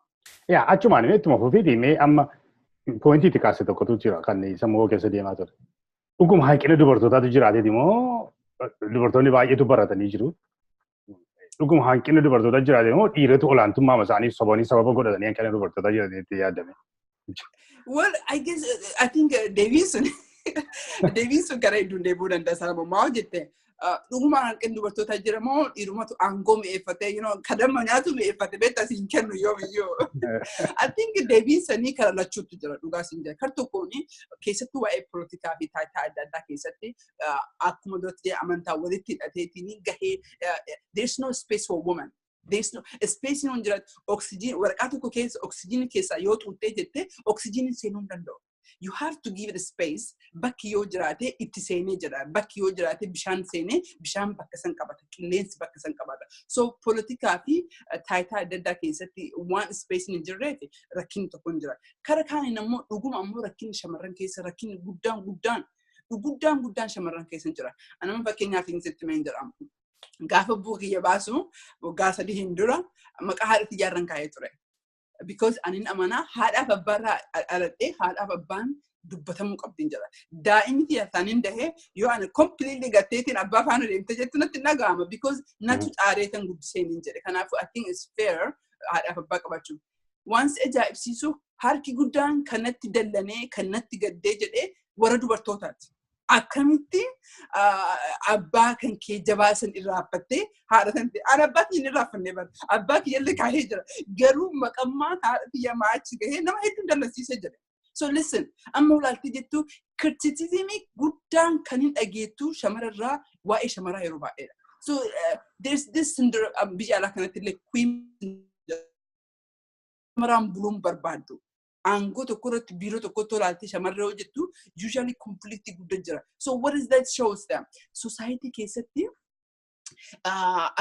Yaa, achumaan ittuma fufiitii mee amma pointii itti kaase tokkotu jira kan sammuu keessa deemaa ture. Dhuguma hanqina dubartootaatu jiraateeti moo dubartoonni baay'eetu baratanii jiru? Dhuguma hanqina dubartootaa jiraate moo dhiiratu olaantummaa isaanii sobanii sababa godhatanii hanqina dubartootaa jiraatanitti yaadame? Well, I guess I think deebiin sun gara hedduun deebi'uu danda'a, Salaama. Maa hojjette, dhuguma hanqinni dubartootaa jira moo dhiirumatu aangoo mi'eeffatee, kadamma nyaatu mi'eeffate beektaa siin kennu yoomiyyuu? I think deebiin sanii kara lachuutu jira, dhugaa siin jira. Kar tokkoon keessattuu waa'ee polotikaa fi taayitaa adda addaa keessatti, akkuma duratti amantaa walitti hidhateetiin gahee, there's no space for women. There's no space hin jiraatu. Oksijiin waraqaa tokko keessa oksijiinii keessaa yoo xuuxxee jette, oksijiiniin seenuu hin danda'u. You have to give it a space. Bakki yoo jiraate itti seenee jira. Bakki yoo jiraate bishaan seenee, bishaan bakka san qabata. Qilleensi bakka san qabata. So polotikaa fi taayitaa adda addaa keessatti waan space hin jirreef rakkinni tokko hin jira. Kara kaaniin ammoo dhuguma ammoo rakkinni shamarran keessa, rakkinni guddaan guddaan guddaan guddaan shamarran keessa hin jira. Anama fakkeenyaaf hin sitti mee jedhamu. Gaafa bu'uu kiyya baasu waggaa 3 hin dura maqaa haadha ijaarran kaa'ee ture. Because anin amanaa haadhaaf abbaarraa dhaladhee, haadhaaf abbaan dubbatamuu qabdiin jedha. Daa'imni kiyya isaaniin dahee yoo ani completely gatteetiin abbaa faana deemte jettu natti hin dhaga'ama, because natu caareetan guddiseen hin jedhe. Kanaafuu I think it's fair haadhaaf abbaa qabaachuu. Waan si ajaa'ibsiisu, harki guddaan kanatti dallanee kanatti gaddee jedhee warra dubartootaati. Akkamitti abbaa kan kee jabaa san irraanfattee haadha san ta'e? Ani abbaa kiyya hin irraanfanne bara. Abbaa kiyyallee kaahee jira. Garuu maqammaan haadha kiyya maachi gahee nama hedduun dallansiisee jira. So listen, amma ulaaltee jettu, criticismii guddaan kan hin dhageettu shamararraa waa'ee shamaraa yeroo baay'eedha. So there's this syndrome biyya alaa kanatti illee, queen shamaraan buluun barbaaddu. Aangoo tokko irratti, biiroo tokkotti olaaltee shamarree hojjettu, usually conflict guddaa jira. So what is that shows them? Society keessatti,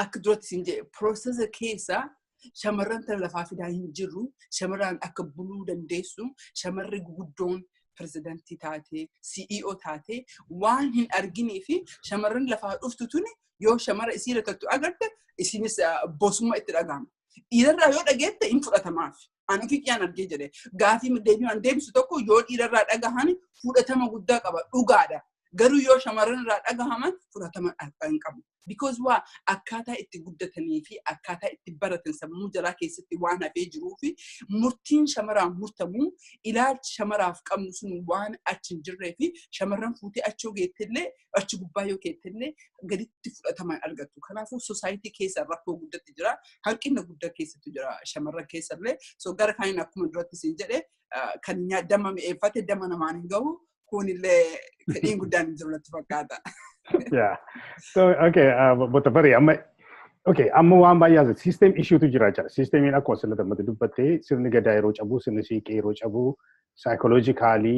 akka duratti siin jedhe, process keessa shamarran tana lafaa fidaa hin jirru, shamarran akka buluu dandeessu, shamarri guguddoon pirezidantii taatee, CEO taatee waan hin arginii fi shamarran lafaa dhuftu tuni yoo shamara isiirra tattu agarte, isinis bosummaa itti dhagahama. Dhiirarraa yoo dhageette hin fudhatamaaf. Ani ofii kiyyaan argee jedhe. Gaafii deebii waan deebisu tokko yoo dhiirarraa dhagahan fudhatama guddaa qaba. Dhugaadha. Garuu yoo shamarran irraa dhagahaman fudhatama hin qabu. Because waa akkaataa itti guddatanii fi akkaataa itti baratan sammuu jalaa keessatti waan hafee jiruu fi murtiin shamaraan murtamuu, ilaalchi shamaraaf qabnu sun waan achi hin jirree fi shamarran fuutee achi yoo geettellee, achi gubbaa yoo geettellee, gaditti fudhatama hin argattu. Kanaafuu society keessa rakkoo guddatti jira. Hanqina guddaa keessattu jira shamarran keessallee. So gara kaaniin akkuma duratti siin jedhe, kan dama mi'eeffate dama namaan hin gahu, kunillee fedhiin guddaan hin jiru natti fakkaata. Yeah. So, okay, Botafarri, amma, okay, amma waan baay'ee haasa'e, system issuetu jira jechuudha. Systemiin akkuma asirratti ammatti dubbattee, sirni gadaa yeroo cabu, sirni siiqee yeroo cabu, psychologically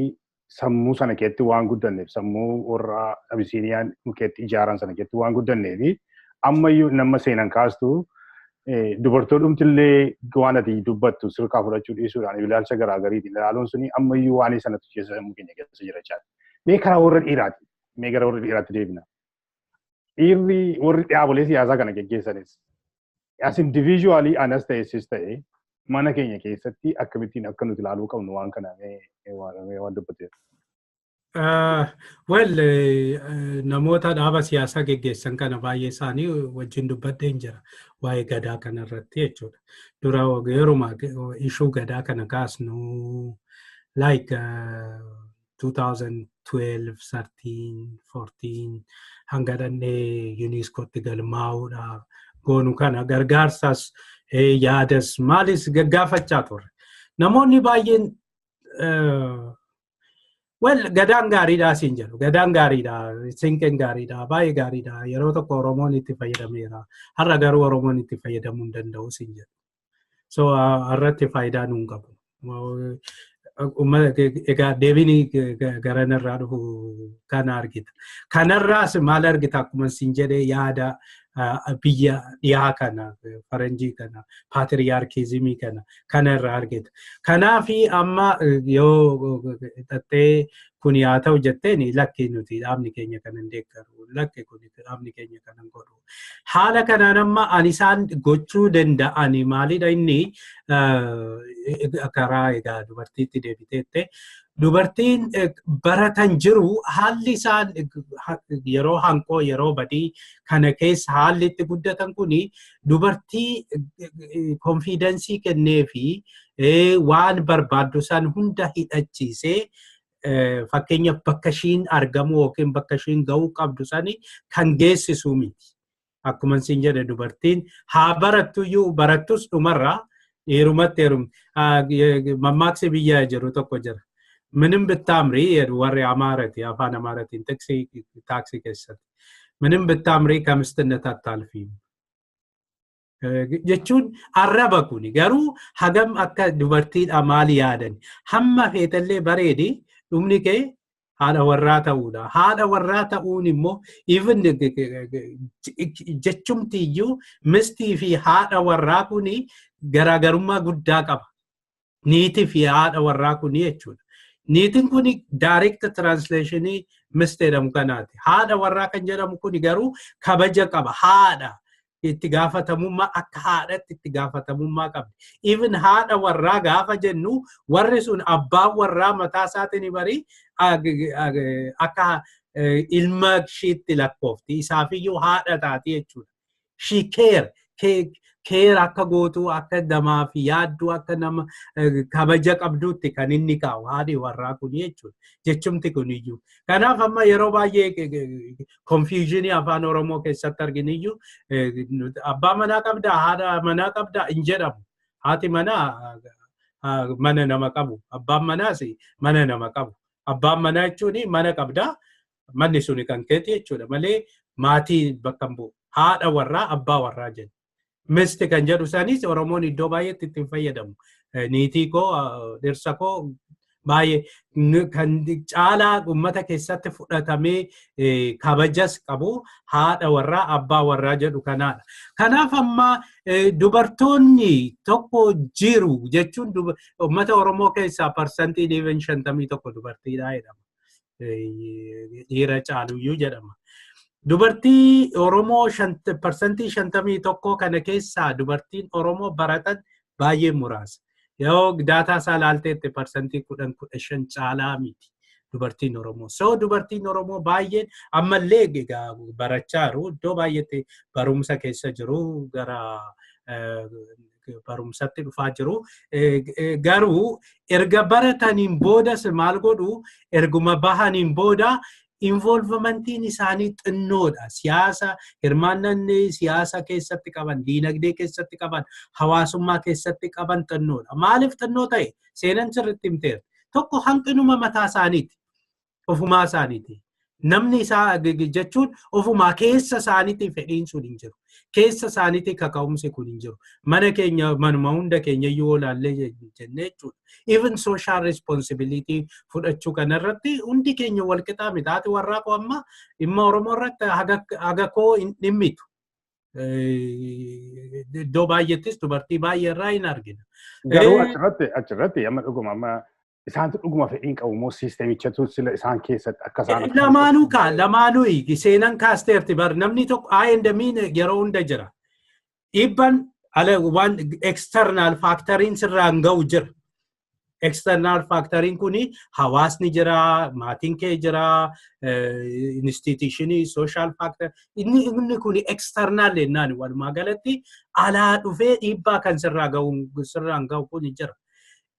sammuu sana keessatti waan guddanneef, sammuu warra Abisiiniyaan keessatti ijaaran sana keessatti waan guddanneef, ammayyuu nama seenan kaastu dubartoonni waan ati dubbattu sirkaa fudhachuu dhiisuudhaan ilaalcha garaagariitiin ilaaluun suni ammayyuu waan sanatu keessa sammuu keenya keessa jira jechaadha. Mee karaa warra dhiiraati. Mee gara warra dhiiraatti deebina. Dhiirri warri dhaabolee siyaasaa kana geggeessanis as individually, anas ta'e sis ta'e, mana keenya keessatti akkamittiin akka nuti ilaaluu qabnu waan kana mee waan dubbateef. Well, namoota dhaaba siyaasaa geggeessan kana baay'ee isaanii wajjin dubbadheen jira waa'ee gadaa kana irratti jechuudha. Dura yeruma issue gadaa kana kaasnu, like 2012 12, 13, 14 hanga dhannee UNESCOtti galmaa'uudha goonu kana gargaarsas, yaadas, maalis gaggaafachaa turre. Namoonni baay'een, well, Gadaan gaariidha siin jedhu. Gadaan gaariidha, Siinqeen gaariidha, baay'ee gaariidha. Yeroo tokko Oromoon itti fayyadameera. Har'a garuu Oromoon itti fayyadamuu hin danda'u siin jedhu. So har'atti faayidaa nuun qabu. Egaa deebiin garanarraa dhufu kana argita. Kanarraas maal argita? Akkuma siin jedhee, yaada biyya dhiyaa kana, faranjii kana, patriarchismii kana irraa argita. Kanaafi amma yoo xaxxee kun haa ta'u jetteen, lakki, nuti dhaabni keenya kana hin deeggaru, lakki, kun dhaabni keenya kana hin godhu. Haala kanaan amma ani isaan gochuu danda'ani maalidha? Inni karaa egaa dubartiitti deebiteette, dubartiin baratan jiru, haalli isaan yeroo hanqoo, yeroo badii kana keessa haalli itti guddatan kuni dubartii confidence kennee fi waan barbaaddu san hunda hidhachiisee, fakkeenyaaf bakka ishiin argamu yookiin bakka ishiin gahuu qabdu sani kan geessisu miti. Akkuma isin jedhe, dubartiin haa barattuyyuu, barattus dhumarraa dhiirumatti heerumti. Mammaaksi biyya jiru tokko jira. ምንም ብታምሪ jedhu warri Amaarati, afaan Amaaratiin taaksii keessatti. ምንም ብታምሪ ከምስትነት አታልፊም jechuun arraba kuni garuu hagam akka dubartiidha maali yaadan, hamma feetallee bareedi, dhumni kee haadha warraa ta'uudha. Haadha warraa ta'uun immoo, even jechumti iyyuu, mistii fi haadha warraa kuni garaagarummaa guddaa qaba. Niitii fi haadha warraa kuni jechuudha. Niitiin kuni direct translationii mist jedhamu kanaati. Haadha warraa kan jedhamu kuni garuu kabaja qaba. Haadha itti gaafatamummaa, akka haadhatti itti gaafatamummaa qabdi. Even haadha warraa gaafa jennu, warri sun abbaan warraa mataa isaatiin barii akka ilma ishiitti lakkoofti. Isaafiyyuu haadha taati jechuudha. She care care akka gootuu, akka namaaf yaadduu, akka nama kabaja qabduutti kan inni kaa'u haadhi warraa kun jechuudha. Jechumti kun iyyuu. Kanaaf amma yeroo baay'ee confusionii afaan Oromoo keessatti arginiyyuu, abbaa manaa qabdaa, haadha manaa qabdaa hin jedhamu. Haati manaa mana nama qabu. Abbaan manaas mana nama qabu. Abbaan manaa jechuun mana qabdaa, manni suni kan keeti jechuudha malee maatii bakka hin bu'u. Haadha warraa, abbaa warraa jenna. Misti kan jedhu sanis Oromoon iddoo baay'eetti ittiin fayyadamu. Niitii koo, dhirsa koo baay'ee kan caalaa uummata keessatti fudhatamee kabajas qabu haadha warraa, abbaa warraa jedhu kanaadha. Kanaaf amma dubartoonni tokko jiru jechuun, uummata Oromoo keessaa 51% dubartiidha jedhama. Dhiira caaluyyuu jedhama. Dubartii Oromoo 51% kana keessaa dubartiin Oromoo baratan baay'ee muraasa. Yoo data isaa ilaalteette, 10%, 15% caalaa miti dubartiin Oromoo. So dubartiin Oromoo baay'een ammallee egaa barachaa jiru. Iddoo baay'eetti barumsa keessa jiru, gara barumsatti dhufaa jiru. Garuu erga barataniin boodas maal godhu? Erguma bahaniin booda involvementiin isaanii xinnoodha. Siyaasa, hirmaannaan siyaasa keessatti qaban, diinagdee keessatti qaban, hawaasummaa keessatti qaban xinnoodha. Maaliif xinnoo ta'e? Seenan sirriitti himteera. Tokko hanqinuma mataa isaaniiti. Ofumaa isaaniiti. Namni isaa jechuun ofumaa keessa isaaniitti fedhiin sun hin jiru. Keessa isaaniitti kaka'umsi kun hin jiru. Mana keenya, manuma hunda keenya iyyuu olaallee jennee jechuudha. Even social responsibility fudhachuu kanarratti hundi keenya wal qixaa miti. Haati warraa koo amma dhimma Oromoo irratti haga koo hin dhimmitu. Iddoo baay'eettis dubartii baay'ee irraa hin argina. Garuu achirratti amma dhuguma amma isaantu dhuguma fedhiin qabu moo systemichatu sila isaan keessatti akka isaan Lamaanuu kaa, lamaanuu seenan kaasteerti bar, namni tokko I and me yeroo hunda jira. Dhiibban ala waan external factoriin sirraan ga'u jira. External factoriin kuni hawaasni jira, maatiin kee jira, institutionii, social factor. Inni kuni external jennaan, walumaa galatti alaa dhufee dhiibbaa kan sirraa ga'u sirraan ga'u kuni jira.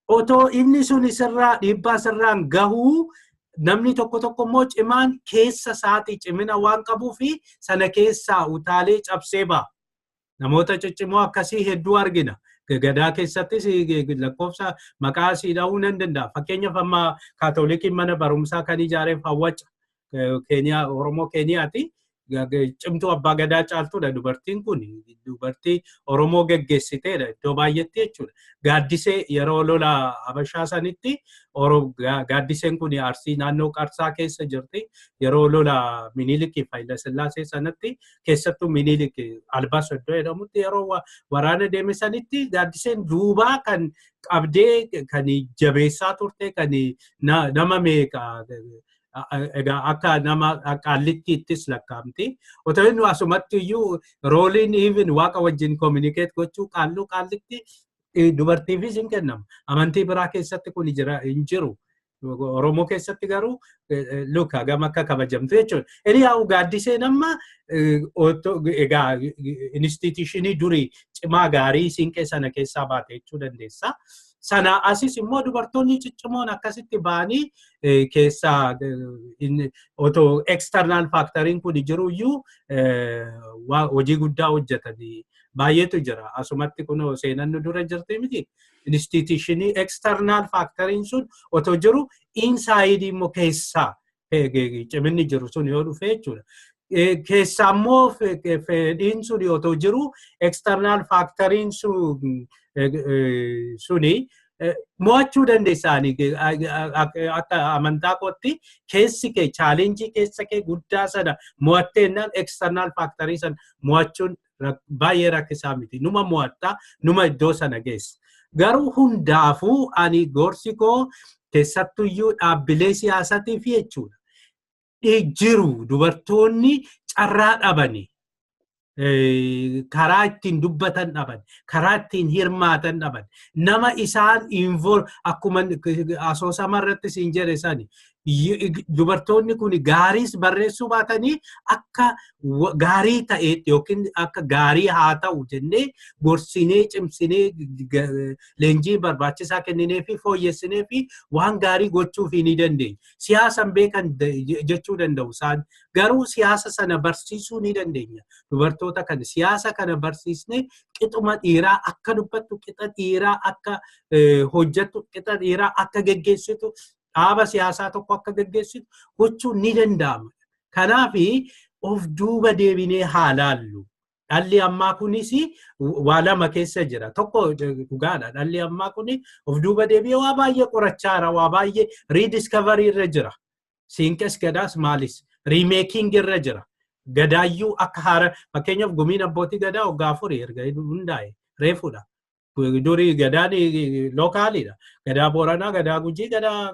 Otoo inni sun sirraa dhiibbaa sirraan gahuu Namni tokko tokko immoo cimaan keessa isaatii cimina waan qabuu fi sana keessaa utaalee cabsee ba'a. Namoota ciccimoo akkasii hedduu argina. Gadaa keessattis lakkoofsa maqaa asii dha'uu nan danda'a. Fakkeenyaaf, amma Kaatolikiin mana barumsaa kan ijaareef Hawwaca Keeniyaa, Oromoo Keeniyaati. Cimtuu abbaa gadaa caaltuudha dubartiin kun, dubartii Oromoo geggeessiteedha iddoo baay'eetti jechuudha. Gaaddisee yeroo lola Habashaa sanitti, Gaaddiseen kun Arsii naannoo Qarsaa keessa jirti. Yeroo lola Minilikii fi Hayilasillaasee sanatti, keessattuu Minilik Albas iddoo jedhamutti yeroo waraana deeme sanitti, Gaaddiseen duubaa kan qabdee kan jabeessaa turte, kan nama meeqa egaa akka nama qaallittiittis lakkaa'amti. Otoo inni asumatti iyyuu roleiin even waaqa wajjin communicate gochuu qaalluu qaallitti dubartiifis hin kennama. Amantii biraa keessatti kun jira hin jiru. Oromoo keessatti garuu look hagam akka kabajamtu jechuudha. Anyhow, Gaaddiseen amma egaa institutionii durii cimaa gaarii siinqee sana keessaa baate jechuu dandeessa. Sana asis immoo dubartoonni ciccimoon akkasitti ba'anii keessaa otoo external factoriin kun jiru iyyuu hojii guddaa hojjetanii baay'eetu jira. Asumatti kun seenan nu dura jirti miti. Institutionii external factoriin sun otoo jiru, inside immoo keessaa ciminni jiru sun yoo dhufe jechuudha. Keessaa immoo fedhiin sun otoo jiru, external factoriin suni mo'achuu dandeessaanii. Akka amantaa kootti, keessi kee challengeii keessa kee guddaa sana mo'atteennaan, external factorii sana mo'achuun baay'ee rakkisaa miti. Numa mo'attaa, numa iddoo sana geessa. Garuu hundaafuu ani gorsi koo keessattuyyuu dhaabbilee siyaasaatiif jechuudha. Jiru dubartoonni carraa dhabani. Karaa ittiin dubbatan dhaban, karaa ittiin hirmaatan dhaban, nama isaan involve akkuma asoosama irratti siin jedhe sani, dubartoonni kun gaariis barreessuu baatanii akka gaarii ta'eetti yookiin akka gaarii haa ta'u jennee gorsinee, cimsinee, leenjii barbaachisaa kenninee fi fooyyessinee fi waan gaarii gochuuf ni dandeenya. Siyaasan beekan jechuu danda'u isaan, garuu siyaasa sana barsiisuu ni dandeenya. Dubartoota kana siyaasa kana barsiisnee qixuma dhiiraa akka dubbattu, qixa dhiiraa akka hojjettu, qixa dhiiraa akka geggeessitu, dhaaba siyaasaa tokko akka geggeessitu gochuun ni danda'ama. Kanaaf of duuba deebinee haa laallu. Dhalli ammaa kunis waa lama keessa jira. Tokko dhugaadha. Dhalli ammaa kun of duuba deebi'ee waa baay'ee qorachaa jira. Waa baay'ee rediscovery irra jira. Siinqes gadaas maalis remaking irra jira. Gadaayyuu akka haara, fakkeenyaaf gumiin abbootii gadaa waggaa 4 erga hundaa'e reefudha. Durii gadaan localiidha. Gadaa Booranaa, Gadaa Gujii, Gadaa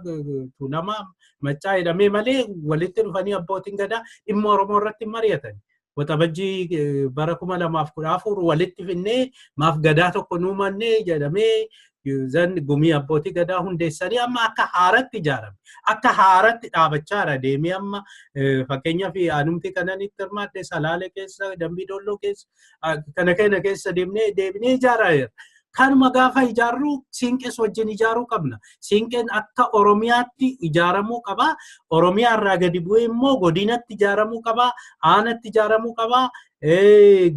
Tuulamaa, Maccaa jedhamee malee walitti dhufanii abbootiin gadaa dhimma Oromoo irratti mari'atan. Waxabajjii bara 2014 walitti finnee maaf gadaa tokko nuumannee jedhamee zan gumii abbootii gadaa hundeessanii amma akka haaratti ijaarame. Akka haaratti dhaabachaa jira deemee. Amma fakkeenyaaf anumti kanan itti hirmaadhe Salaalee keessa, Dambii Dolloo keessa, kana kana keessa deemnee deebinee ijaaraa jira. Kanuma gaafa ijaarru siinqees wajjin ijaaruu qabna. Siinqeen akka Oromiyaatti ijaaramuu qaba. Oromiyaa irraa gadi bu'ee immoo godinatti ijaaramuu qaba. Aanatti ijaaramuu qaba.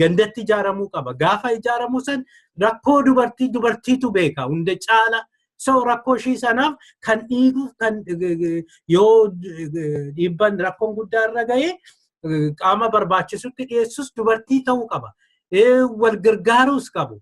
Gandatti ijaaramuu qaba. Gaafa ijaaramu san rakkoo dubartii dubartiitu beeka hunda caala. So rakkoo ishii sanaaf kan dhiiguuf, kan yoo dhiibban rakkoon guddaa irra ga'ee qaama barbaachisutti dhiyeessus dubartii ta'uu qaba. Wal gargaaruus qabu.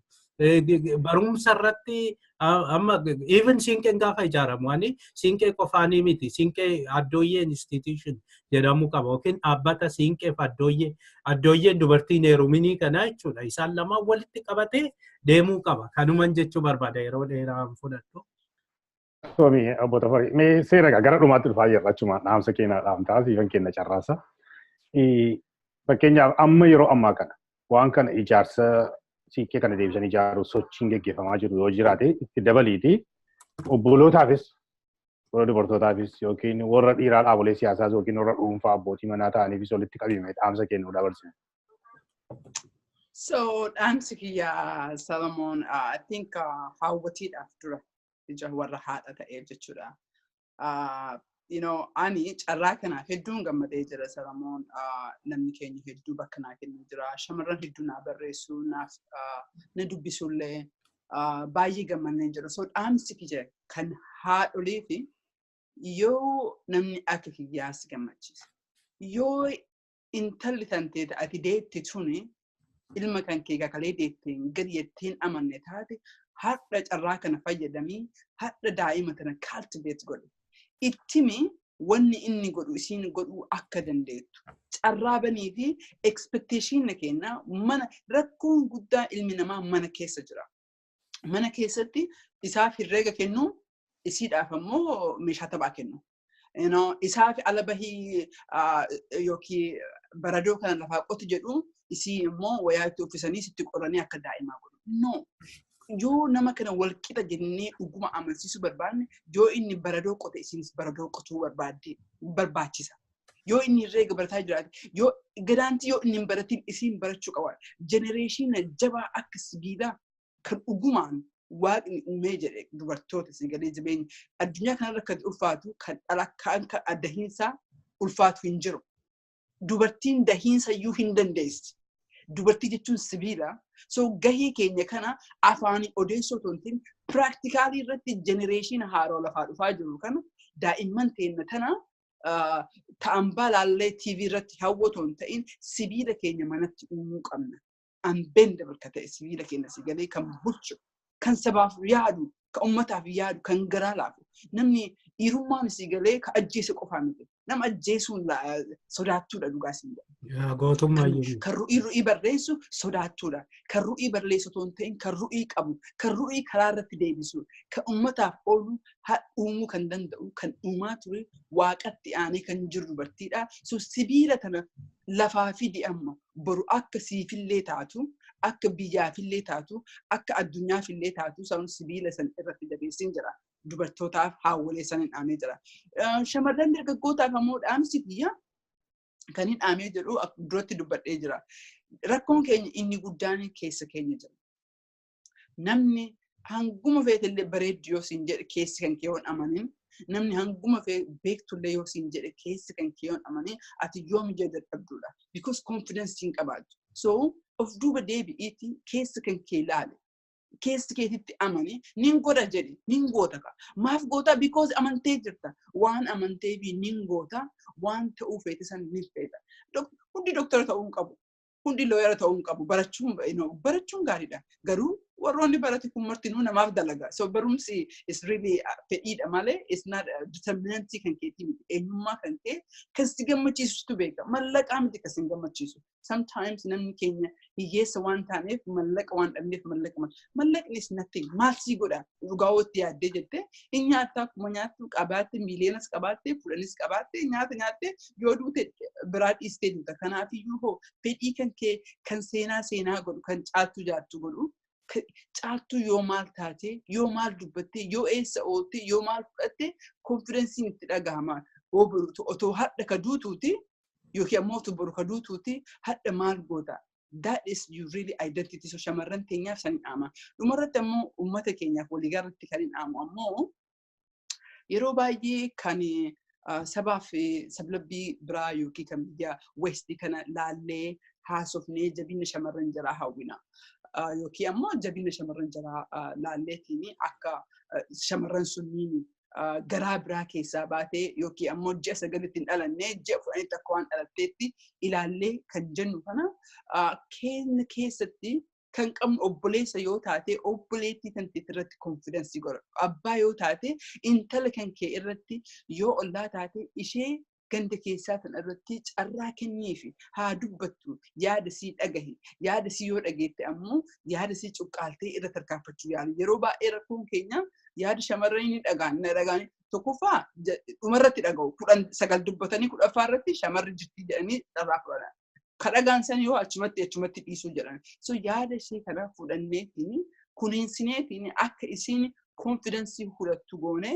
Barumsa irratti amma even siinqeen gaafa ijaaramu, ani siinqee qofaanii miti, siinqee addooyyee institution jedhamu qaba yookiin dhaabbata siinqeef addooyyee, addooyyeen dubartiin heeruminii kana jechuudha, isaan lamaan walitti qabatee deemuu qaba. Kanuman jechuu barbaada, yeroo dheeraa fudhadhu. Tomi obbo Tafarii, mee seera gara dhumaatti dhufaa jirra, achuma dhaamsa keenya dhaamtaa siifan kenna carraasa. Fakkeenyaaf, amma yeroo ammaa kana waan kana ijaarsa siiqqee kana deebisanii ijaaruu sochiin geggeeffamaa jiru yoo jiraate itti dabaliiti obbolootaafis, warra dubartootaafis, yookiin warra dhiiraa dhaabolee siyaasaas, yookiin warra dhuunfaa abbootii manaa ta'aniifis walitti qabime dhaamsa kennuu dabarsine. So dhaamsi kiyya, Solomon, I think hawwatiidhaaf dura ija warra haadha ta'eef jechuudha. Ani carraa kanaaf hedduun gammadee jira, Salamoon. Namni keenya hedduu bakka naa kennee jira. Shamarran hedduu naa barreessu, naaf na dubbisullee baay'ee gammannee jira. So dhaamsi kiyya kan haadholii fi yoo namni akka kiyyaa si gammachiisa. Yoo intalli tantee ati deette tuni ilma kan kee kakalee deetteen gadi jetteen amanne taate, hadha carraa kana fayyadamii hadha daa'ima tana cultivate godhe. Ittimi wanni inni godhu isiin godhuu akka dandeettu. Carraa banii fi expectation kenna. Mana rakkoon guddaa ilmi namaa mana keessa jira. Mana keessatti isaaf herreega kennu, isiidhaaf ammoo meeshaa taphaa kennu. Isaaf ala bahii yookiin baradoo kana lafaa qotu jedhu, isii immoo wayaa itti uffisanii sitti qoranii akka daa'imaa godhu. No. Yoo nama kana wal qixa jennee dhuguma amansiisuu barbaanne, yoo inni baradoo qote isinis baradoo qotuu barbaadde barbaachisa. Yoo inni herreega barataa jiraate, yoo gadaantii yoo inni hin baratin isiin barachuu qaba. Generation jabaa akka sibiilaa kan dhugumaan Waaqni uumee jedhe dubartoota si galee jireenya addunyaa kanarra kan ulfaatu, kan dhala kan dahiinsaa ulfaatu hin jiru. Dubartiin dahiinsa iyyuu hin dandeessi. Dubartii jechuun sibiila. So gahee keenya kana afaanii odeessoo otoo hin ta'in practically irratti generation haaroo lafaa dhufaa jiru kana, daa'imman teenya tana ta'an balaallee TV irratti hawwatoo hin ta'in sibiila keenya manatti uumuu qabna. Unbendable ka ta'e sibiila keenya si galee kan bulchu, kan sabaaf yaadu, kan ummataaf yaadu, kan garaa laafu. Namni dhiirummaan si galee ka ajjeese qofaa miti. Nama ajjeesuun sodaattuudha dhugaa siin jedha. Gootummaa. Kan ru'ii ru'ii barreessu sodaattuudha. Kan ru'ii barreessu otoo hin ta'in kan ru'ii qabu, kan ru'ii karaa irratti deebisu, kan ummataaf oolu uumuu kan danda'u, kan uumaa ture Waaqatti aanee kan jiru dubartiidha. So sibiila kana lafaa fidi amma boru akka siifillee taatu, akka biyyaafillee taatu, akka addunyaafillee taatu san sibiila san irratti jabeessin jira. Dubartootaaf haawwolee san hin dhaamee jira. Shamarran dargaggootaaf ammoo dhaamsi kiyya kan hin dhaamee jedhu duratti dubbadhee jira. Rakkoon keenya inni guddaan keessa keenya jira. Namni hanguma feetellee bareeddu yoo siin jedhe keessi kan kee yoo hin amanin, namni hanguma beektullee yoo siin jedhe keessi kan kee yoo hin amanin, ati yoom ija dadhabduudha. Because confidence hin qabaattu. So of duuba deebi'iitii keessa kan kee ilaali. Keessi keetitti amani, nin godha jedhi, nin goota ka. Maaf goota? Because amantee jirta. Waan amantee fi nin goota, waan ta'uu feete san nin feeta. Hundi doktara ta'uu hin qabu. Hundi lawyer ta'uu hin qabu. Barachuun gaariidha. Garuu warroonni barate kun martinuu namaaf dalaga. So barumsi is really fedhiidha malee is not determinantii kan keetii miti. Eenyummaa kan kee kan si gammachiisutu beeka. Mallaqaa miti kan si gammachiisu. Sometimes namni keenya hiyyeessa waan taaneef, mallaqa waan dhabneef, mallaqa mallaqni is nothing. Maal sii godha? Dhugaawwatti yaaddee jettee hin nyaattaa, akkuma nyaattu qabaatte, miiliyoonas qabaatte, fudhanis qabaatte, nyaata nyaatte yoo duute biraa dhiistee duuta. Kanaafiyyuu hoo fedhii kan kee kan seenaa seenaa godhu, kan caaltuu jaartuu godhu, caaltuu yoo maal taate, yoo maal dubbatte, yoo eessa oolte, yoo maal fudhatte confidenceiin itti dhagahama. Otoo hadha ka duutuuti yookiin ammoo otoo boru ka duutuuti hadha maal goota? That is your really identity. So shamarran teenyaaf san hin dhaama. Dhumarratti ammoo uummata keenyaaf waliigalatti kan hin dhaamu ammoo yeroo baay'ee kan sabaa fi sablabbii biraa yookiin kan biyya Westii kana laallee haasofnee jabina shamarran jaraa hawwina. Yookiin ammoo jabina shamarran jaraa laalleetiin akka shamarran sunniin garaa biraa keessaa baatee yookiin ammoo ji'a 9tti hin dhalannee ji'a 10tti akka waan dhalatteetti ilaallee kan jennu kana, keenya keessatti kan qabnu obboleessa yoo taate obboleettii kan ta'e irratti confidence godhadhu. Abbaa yoo taate intala kan kee irratti, yoo ollaa taate ishee ganda keessaa tan irratti carraa kenniifi haa dubbattu, yaada sii dhagahi. Yaada sii yoo dhageette ammoo yaada sii cuqqaaltee irra tarkaanfachuu yaali. Yeroo baay'ee rakkoon keenya yaada shamarranii ni dhagaan ni dhagaan, tokkoffaa dhumarratti dhaga'u, 19 dubbatanii 10ffaa irratti shamarri jirti jedhanii carraa fudhatan. Ka dhagaan san yoo achumatti achumatti dhiisuu jedhan. So yaada ishee kana fudhanneetiin kunuunsineetiin akka isiin confidence fudhattu goone,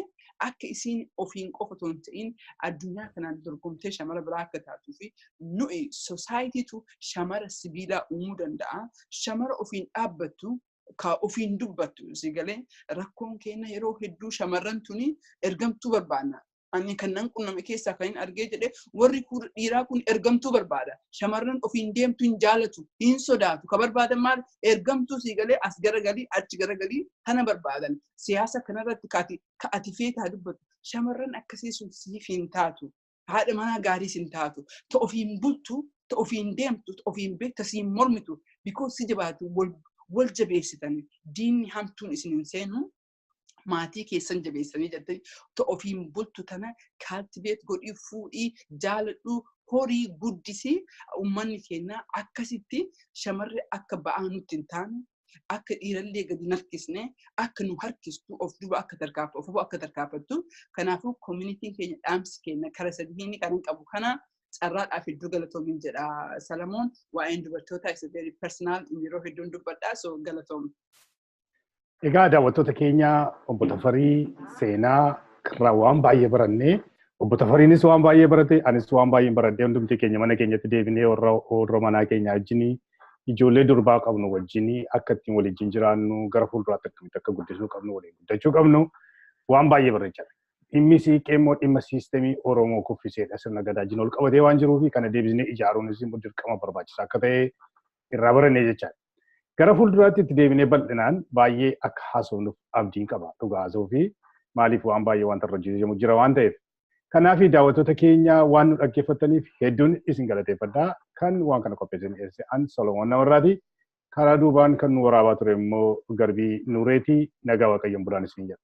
akka isiin ofiin qofa otoo hin ta'in addunyaa kanaan dorgomtee shamara biraa akka taatuu fi nuyi societytu shamara sibiilaa uumuu danda'a. Shamara ofiin dhaabbattu, ka ofiin dubbattu si galee. Rakkoon keenya yeroo hedduu shamarran tuni ergamtuu barbaanna. Ani kan nan qunname keessaa kan hin argee jedhee, warri dhiiraa kun ergamtuu barbaada. Shamarran ofiin deemtu hin jaalatu, hin sodaatu. Ka barbaadan maal? Ergamtuu sii galee as garagalii achi garagalii kana barbaadan. Siyaasa kanarratti ka ati feetaa dubbatu. Shamarran akkasii sun siif hin taatu. Haadha manaa gaariis hin taatu. Ta ofiin bultu, ta ofiin deemtu, ta ofiin beektu, siin mormitu. Because si jabaatu wal jabeessitan, diinni hamtuun isin hin seenu. Maatii keessan jabeessanii jettanii, ta ofiin bultu tana cultivate godhii, fuudhii, jaaladhu, horii guddisii. Uummanni keenya akkasitti shamarri akka ba'aa nutti hin taane, akka dhiirallee gadi hin harkisne, akka nu harkistu of duba akka tarkaanfatu, of akka tarkaanfattu. Kanaafuu communityn keenya, dhaamsi keenya kara sadiin kan qabu kana. Carraadhaaf hedduu galatoomin jedha Salamoon. Waa'een dubartootaa isa very personal, yeroo hedduun dubbadha, so galatoom. Egaa daawwattoota keenya, obbo Tafarii seenaa irraa waan baay'ee barannee, obbo Tafariinis waan baay'ee barate, anis waan baay'ee baradhee, hundumti keenya mana keenyatti deebinee warra manaa keenya wajjin, ijoollee durbaa qabnu wajjin akka ittiin waliin jiraannu, gara fuulduraatti akkamitti akka guddisuu qabnu, waliin guddachuu qabnu waan baay'ee barachaa. Dhimmi siiqqee immoo dhimma systemii Oromoo kuffiseedha, sirna gadaa wajjin ol qabatee waan jiruuf, kana deebisnee ijaaruunis immoo dirqama barbaachisaa akka ta'e irraa barannee jechaadha. Gara fuulduraatti itti deebinee bal'inaan baay'ee akka haasofnuuf abdiin qaba, dhugaa haasa'uu fi maaliif waan baay'ee wanta irra hojjetamu jira waan ta'eef. Kanaaf daawwattoota keenya, waan nu dhaggeeffattaniif hedduun isin galateeffadha. Kan waan kana qopheessan dhiyeesse an Solomoon Namarraati. Karaa duubaan kan nu waraabaa ture immoo Garbii Nuureeti. Nagaa Waaqayyoon bulaan isin jedha.